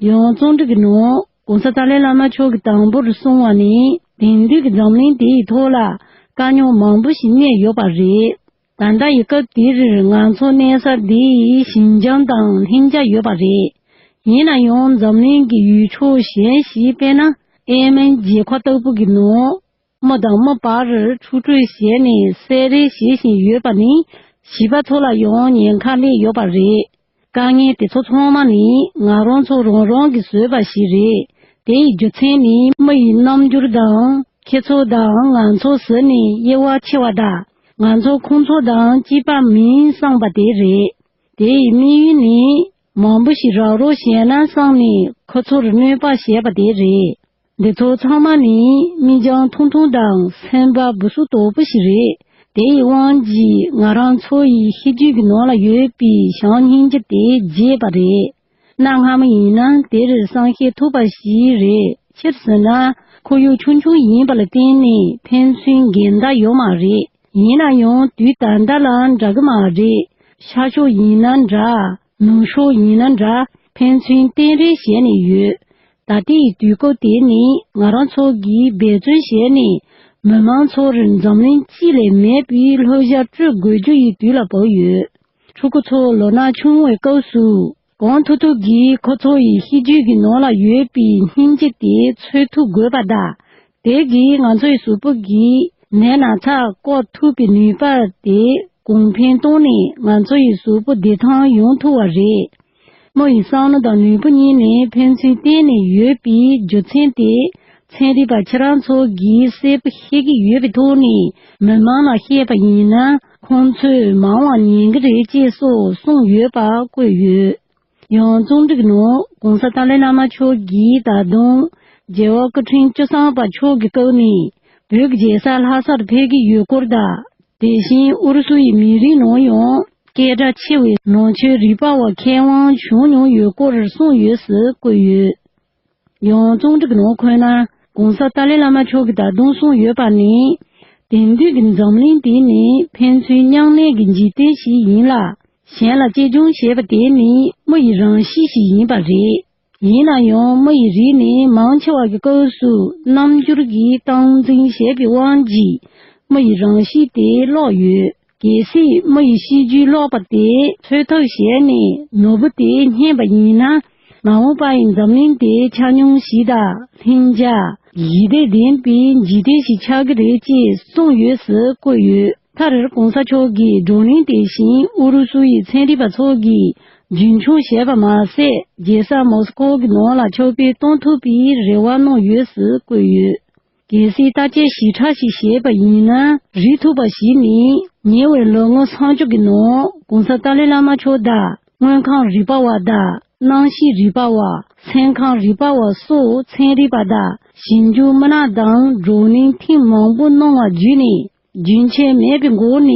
ཡང་རྩོམ་སྒྲིག་གི་ནང་༸གོང་ས་ཏཱ་ལའི་བླ་མ་མཆོག་གིས་དང་པོར་གསུངས་པ་ནི་དེང་དུས་ཀྱི་འཛམ་གླིང་དེའི་ཐོག་ལ་དཀའ་རྙོག་མང་པོ་ཞིག་གནས་ཡོད་པ་རེད། ད་ལྟ་ཡི་སྐབས་འདིར་ང་ཚོ་གནས་ས་འདི་ཞིན་ཅང་དང་ལྷིང་འཇགས་ཡོད་པ་རེད། ཡིན་ན་ཡང་འཛམ་གླིང་གི་ཡུལ་ཕྱོགས་གཞན་ཞིག་དཔེར་ན་ཨེ་མན་རྒྱལ་ཁབ་ལྟ་བུ་གི་ནང་མི་དང་མི་བར་འཁྲུག་རྩོད་བྱས་ནས་བསད་རེས་བྱེད་བཞིན་ཡོད་པ་ནི་བྱིས་པ་ཚོ་ལ་ཡང་ཉེན་ཁ་སླེབས་ཡོད་པ་རེད། དཀའ་ངལ་དེ་ཚོ་ཚང་མ་ནི་ང་རང་ཚོ་རང་རང་གིས་བཟོས་པ་ཞིག་རེད། དེ་ཡི་རྒྱུ་མཚན་ནི་མི་ཡི་རྣམ་འགྱུར་དང་ཁྱེད་ཚོ་དང་ང་ཚོ་ཟེར་ནས་དབྱེ་བ་ཕྱེ་བ་དང་ང་ཚོ་ཁོང་ཚོ་དང་གཅིག་པ་མིན་བསམ་པ་དེ་རེད། དེ་ཡི་དམིགས་ཡུལ་ནི་མང་པོ་ཞིག་རག་རོགས་བྱས་ན་བསམ་ནས་ཁོ་ཚོར་གནོད་པ་བྱས་པ་དེ་རེད། འདི་ཚོ་ཚང་མ་ནི་མིག་རྒྱང་ཐུང་ཐུང་དང་སེམས་པ་སྦུ་སུབ་དོག་པོ་ཞིག་རེད། དེ་ཡི་དབང་གིས་ང་རང་ཚོ་ཡི་ཤེས་རྒྱུད་ཀྱི་ནང་ལ་ཡོད་པའི་བྱམས་སྙིང་རྗེ་དེ་བརྗེད་པ་རེད། གནའ་སྔ་མོ་ཡིན་ན་དེར་བསམ་ཤེས་ཐུབ་པ་ཞིག་རེད། སྤྱིར་ཟེར་ན་ཁོར་ཡུག་ཆུང་ཆུང་ཡིན་པ་ལ་བརྟེན་ནས་ཕན་ཚུན་འགལ་ཟླ་ཡོད་མ་རེད། ཡིན་ན་ཡང་དུས་ད་ལྟ་ལ་འདྲ་གི་མ་རེད། ཤར་ཕྱོགས་ཡིན་ན་འདྲ། ནུབ་ཕྱོགས་ཡིན་ན་འདྲ། ཕན་ཚུན་བརྟེན་རེས་བྱས་ནས་ཡོད། ད་ལྟའི་དུས་སྐབས་དེ་ནི་ང་རང་ཚོ་གིས་འབད་བརྩོན་བྱས་ནས་མི་མང་ཚོར་འཛམ་གླིང་སྤྱི་ལས་མེད་པའི་བསླབ་བྱ་སྤྲོད་དགོས་རྒྱུ་ཡི་དུས་ལ་བབས་ཡོད། ཕྲུ་གུ་ཚོ་ལོ་ན་ཆུང་བའི་སྐབས་སུ་གང་ཐུབ་ཐུབ་ཀྱིས་ཁོ་ཚོ་ཡི་ཤེས་རྒྱུད་ཀྱི་ནང་ལ་ཡོད་པའི་སྙིང་རྗེ་དེ་འཚོལ་ཐུབ་དགོས་པ་དང་། དེ་གིས་ང་ཚོ་ཡི་གཟུགས་པོ་གི་ནད་ན་ཚ་བཀག་ཐུབ་པའི་ནུས་པ་དེ་གོང་འཕེལ་བཏང་ནས་ང་ཚོ་ཡི་གཟུགས་པོ་བདེ་ཐང་ཡོང་ཐུབ་པ་རེད། མི་ཡི་བསམ་བློ་དང་ནུས་པ་གཉིས་ནས་ཕན་ཚུན་བརྟེན་ནས་ཡོད་པའི་རྒྱུ་མཚན་དེ་ ཚན་རིག་པ་ཁྱེད་རང་ཚོ་གིས་གསལ་པོ་ཤེས་ཀྱི་ཡོད་པའི་ཐོག་ནས་མི་མང་ལ་བཤད་པ་ཡིན་ན་ཁོང་ཚོས་མང་བ་ཉན་གྱི་རེད་ཅེས་སོགས་གསུངས་ཡོད་པ་བཀོད་ཡོད། ཡང་རྩོམ་སྒྲིག་ནང་༸གོང་ས་ཏཱ་ལའི་བླ་མ་མཆོག་གིས་ད་དུང་རྒྱལ་བ་སྐུ་ཕྲེང་བཅུ་གསུམ་པ་མཆོག་གི་སྐབས་ནས་བོད་ཀྱི་རྒྱལ་ས་ལྷ་སར་ཕེབས་ཀྱི་ཡོད་སྐོར་དང་། དེ་བཞིན་ཨུ་རུ་སུ་ཡི་མི་རིགས་ནང་ཡང་སྐད་གྲགས་ཆེ་བའི་ནང་ཆོས་རིག་པ་བ་མཁས་དབང་བྱུང་མྱོང་ཡོད་སྐོར་གསུངས་ཡོད་ཟེར་བཀོད་ཡོད། ཡང་རྩོམ་སྒྲིག་ནང་འཁོད་ན་༸གོང་ས་ཏཱ་ལའི་བླ་མ་མཆོག་གིས་ད་དུང་གསུངས་ཡོད་པ་ནི། དེང་དུས་ཀྱི་འཛམ་གླིང་འདི་ནི་ཕན་ཚུན་མཉམ་གནས་ཀྱི་འཇིག་རྟེན་ཞིག་ཡིན་ལ། གཞན་ལ་གཅེས་སྐྱོང་བྱེད་པ་དེ་ནི་མི་ཡི་རང་གཤིས་ཤིག་ཡིན་པ་རེད། ཡིན་ན་ཡང་མི་ཡི་རིགས་ནི་མང་ཆེ་བ་གི་སྐབས་སུ་རྣམ་འགྱུར་གྱིས་སྟངས་འཛིན་བྱེད་པའི་དབང་གིས་མི་ཡི་རང་གཤིས་དེ་ལོག་ཡོད། གལ་སྲིད་མི་ཡི་གཤིས་རྒྱུད་ལོག་པ་དེ་འཚོལ་ཐབས་བྱས་ནས་ནོར་བུ་དེ་རྙེད་པ་ཡིན་ན། མ་འོངས་པ་ཡི་འཛམ་གླིང་དེ་ཆ་སྙོམས་ཤིག་དང་ལྷིང་འཇགས་ཞི་བདེ་ལྡན་པའི་འཇིག་རྟེན་ཞིག་ཆགས་ཀྱི་རེད་ཅེས་གསུངས་ཡོད་ཟེར་བཀོད་ཡོད། མཐར་༸གོང་ས་མཆོག་གིས་བགྲོ་གླེང་དེ་བཞིན་ཨུ་རུ་སུ་ཡི་ཚན་རིག་པ་ཚོ་གིས་རྒྱུན་འཁྱོངས་བྱས་པ་མ་ཟད། རྒྱལ་ས་མོ་སི་ཀོ་གི་ནང་ལ་ཕྱག་དཔེ་གཏོང་ཐུབ་པའི་རེ་བ་གནང་ཡོད་ཟེར་བཀོད་ཡོད། གལ་སྲིད་བརྟག་དཔྱད་ཞིབ་ཕྲ་ཞིག་བྱས་པ་ཡིན་ན། རིགས་མཐུན་པ་ཞིག་ནི་ཉེ་བའི་ལོ་ངོ་སུམ་ཅུ་གི་ནང་༸གོང་ས་ཏཱ་ལའི་བླ་མ་མཆོག་དང་། དངོས་ཁམས་རིག་པ་བ་དང་། གནམ་གཤིས་རིག་པ་བ། མཚན་ཁམས་རིག་པ་བ་སོགས་ཚན་རིག་པ་དང་། ཞིབ་འཇུག་མི་སྣ་དང་བགྲོ་གླེང་ཐེངས་མང་པོ་གནང་བ་བརྒྱུད་ནས། རྒྱུན་ཆད་མེད་པའི་སྒོ་ནས་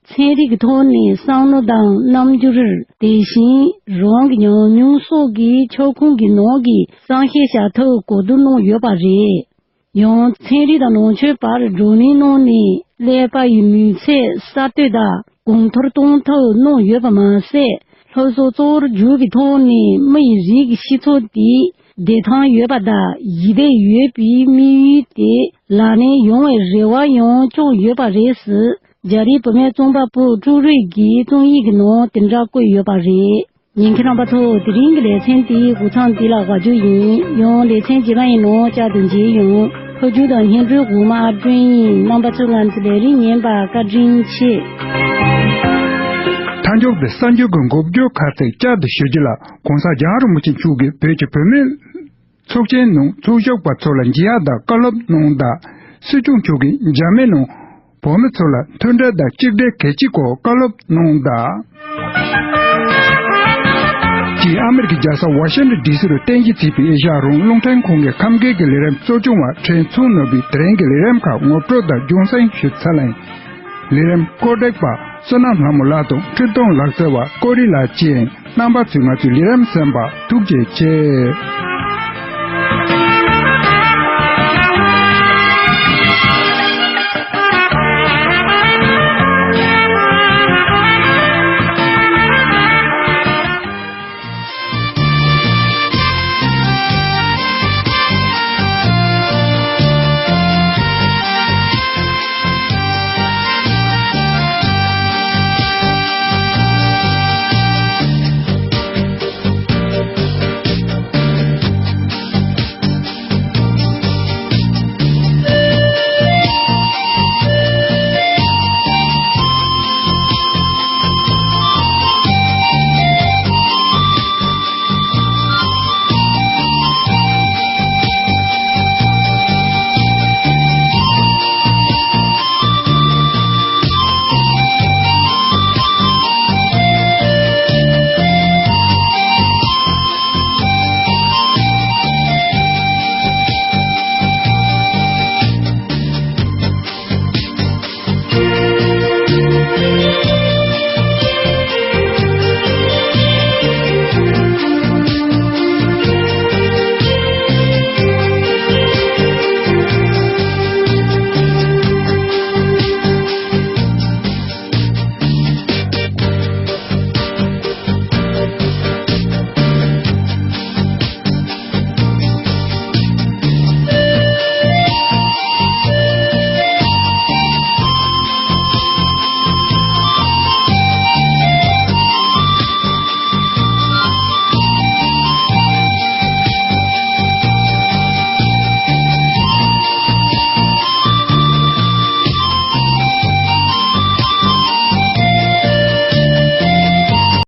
ཚན་རིག་གི་ཐོག་ནས་བསམ་བློ་དང་རྣམ་འགྱུར། དེ་བཞིན་རང་གི་ཉམས་མྱོང་སོགས་ཀྱི་ཁྱབ་ཁོངས་ཀྱི་ནང་གི་བསམ་ཤེས་བྱ་ཐབས་གོ་བསྡུར་གནང་ཡོད་པ་རེད། ཡང་ཚན་རིག་དང་ནང་ཆོས་བར་བགྲོ་གླེང་གནང་ནས་ཀླད་པ་ཡི་མུས་ཚད་གསར་གཏོད་དང་གོང་མཐོར་གཏོང་ཐབས་གནང་ཡོད་པ་མ་ཟད། སློབ་གསོ་གཙོ་བོར་གྱུར་པའི་ཐོག་ནས་མི་ཡི་རིགས་ཀྱི་སྤྱི་ཚོགས་དེ་བདེ་ཐང་ཡོད་པ་དང་ཞི་བདེ་ཡོད་པའི་དམིགས་ཡུལ་དེ་ལག་ལེན་ཡོང་བའི་རེ་བ་ཡང་བཅངས་ཡོད་པ་རེད་ཟེར། རྒྱ་རིགས་བུད་མེད་རྩོམ་པ་པོ་ཀྲུའུ་རུས་ཀྱིས་རྩོམ་ཡིག་གི་ནང་དེ་འདྲ་བཀོད་ཡོད་པ་རེད། ཉན་མཁན་རྣམ་པ་ཚོ། དེ་རིང་གི་ལེ་ཚན་དེའི་འགོ་མཚམས་འདི་ལ་འགོ་འཛུགས་ཡིན། ཡང་ལེ་ཚན་རྗེས་མ་ཡི་ནང་བསྐྱར་དུ་མཇལ་ཡོང་། ཕབ་སྒྱུར་དང་སྙན་སྒྲོན་འོག་མ་ཨ་སྒྲོན་ཡིན། རྣམ་པ་ཚོས་ང་ཚོའི་ལས་རིམ་ཉན་པར་བཀའ་དྲིན་ཆེ། མཐའ་མཇུག་ཏུ་གསར་འགྱུར་གྱི་འགོ་བརྗོད་ཁག་ཅིག་བསྐྱར་དུ་ཞུ་རྒྱུ་ལ། ༸གོང་ས་༸རྒྱལ་བ་རིན་པོ་ཆེ་མཆོག་གིས་བོད་ཀྱི་བུད་མེད་ཚོགས་ཆེན་ནང་ཚོགས་ཞུགས་པ་ཚོ་ལ་མཇལ་ཡག་དང་བཀའ་སློབ་གནང་དང་། སྲིད་སྐྱོང་མཆོག་གིས་འཇར་མན་ནང་བོད་མི་ཚོ་ལ་མཐུན་སྒྲིལ་དང་གཅིག་སྒྲིལ་གལ་ཆེའི་སྐོར་བཀའ་སློབ་གནང་དང་། ཅིག་ཨ་མེ་རི་ཁའི་རྒྱལ་ས་ཝ་ཤིང་ཊོན་ཌི་སི་རུ་རྟེན་གཞི་བྱས་པའི་ཨེ་ཤ་ཡ་རང་དབང་རླུང་འཕྲིན་ཁང་གི་ཁམས་སྐད་ཀྱི་ལས་རིམ་གཙོ་སྐྱོང་བ་ཁྲེན་ཚུང་ནོར་བུས་དེ་རིང་གི་ལས་རིམ་ཁག་ངོ་སྤྲོད་དང་རྒྱང་སྲིང་ཞུས་ཚར་ལ། ལས་རིམ་བཀོད་སྒྲིག་པ་བསོད་ནམས་ལྷ་མོ་ལགས་དང་འཕྲིན་གཏོང་ལག་རྩལ་བ་ཀོ་རི་ལགས་བཅས། རྣམ་པ་ཚོས་ང་ཚོའི་ལས་རིམ་གསན་པར་ཐུགས་རྗེ་ཆེ།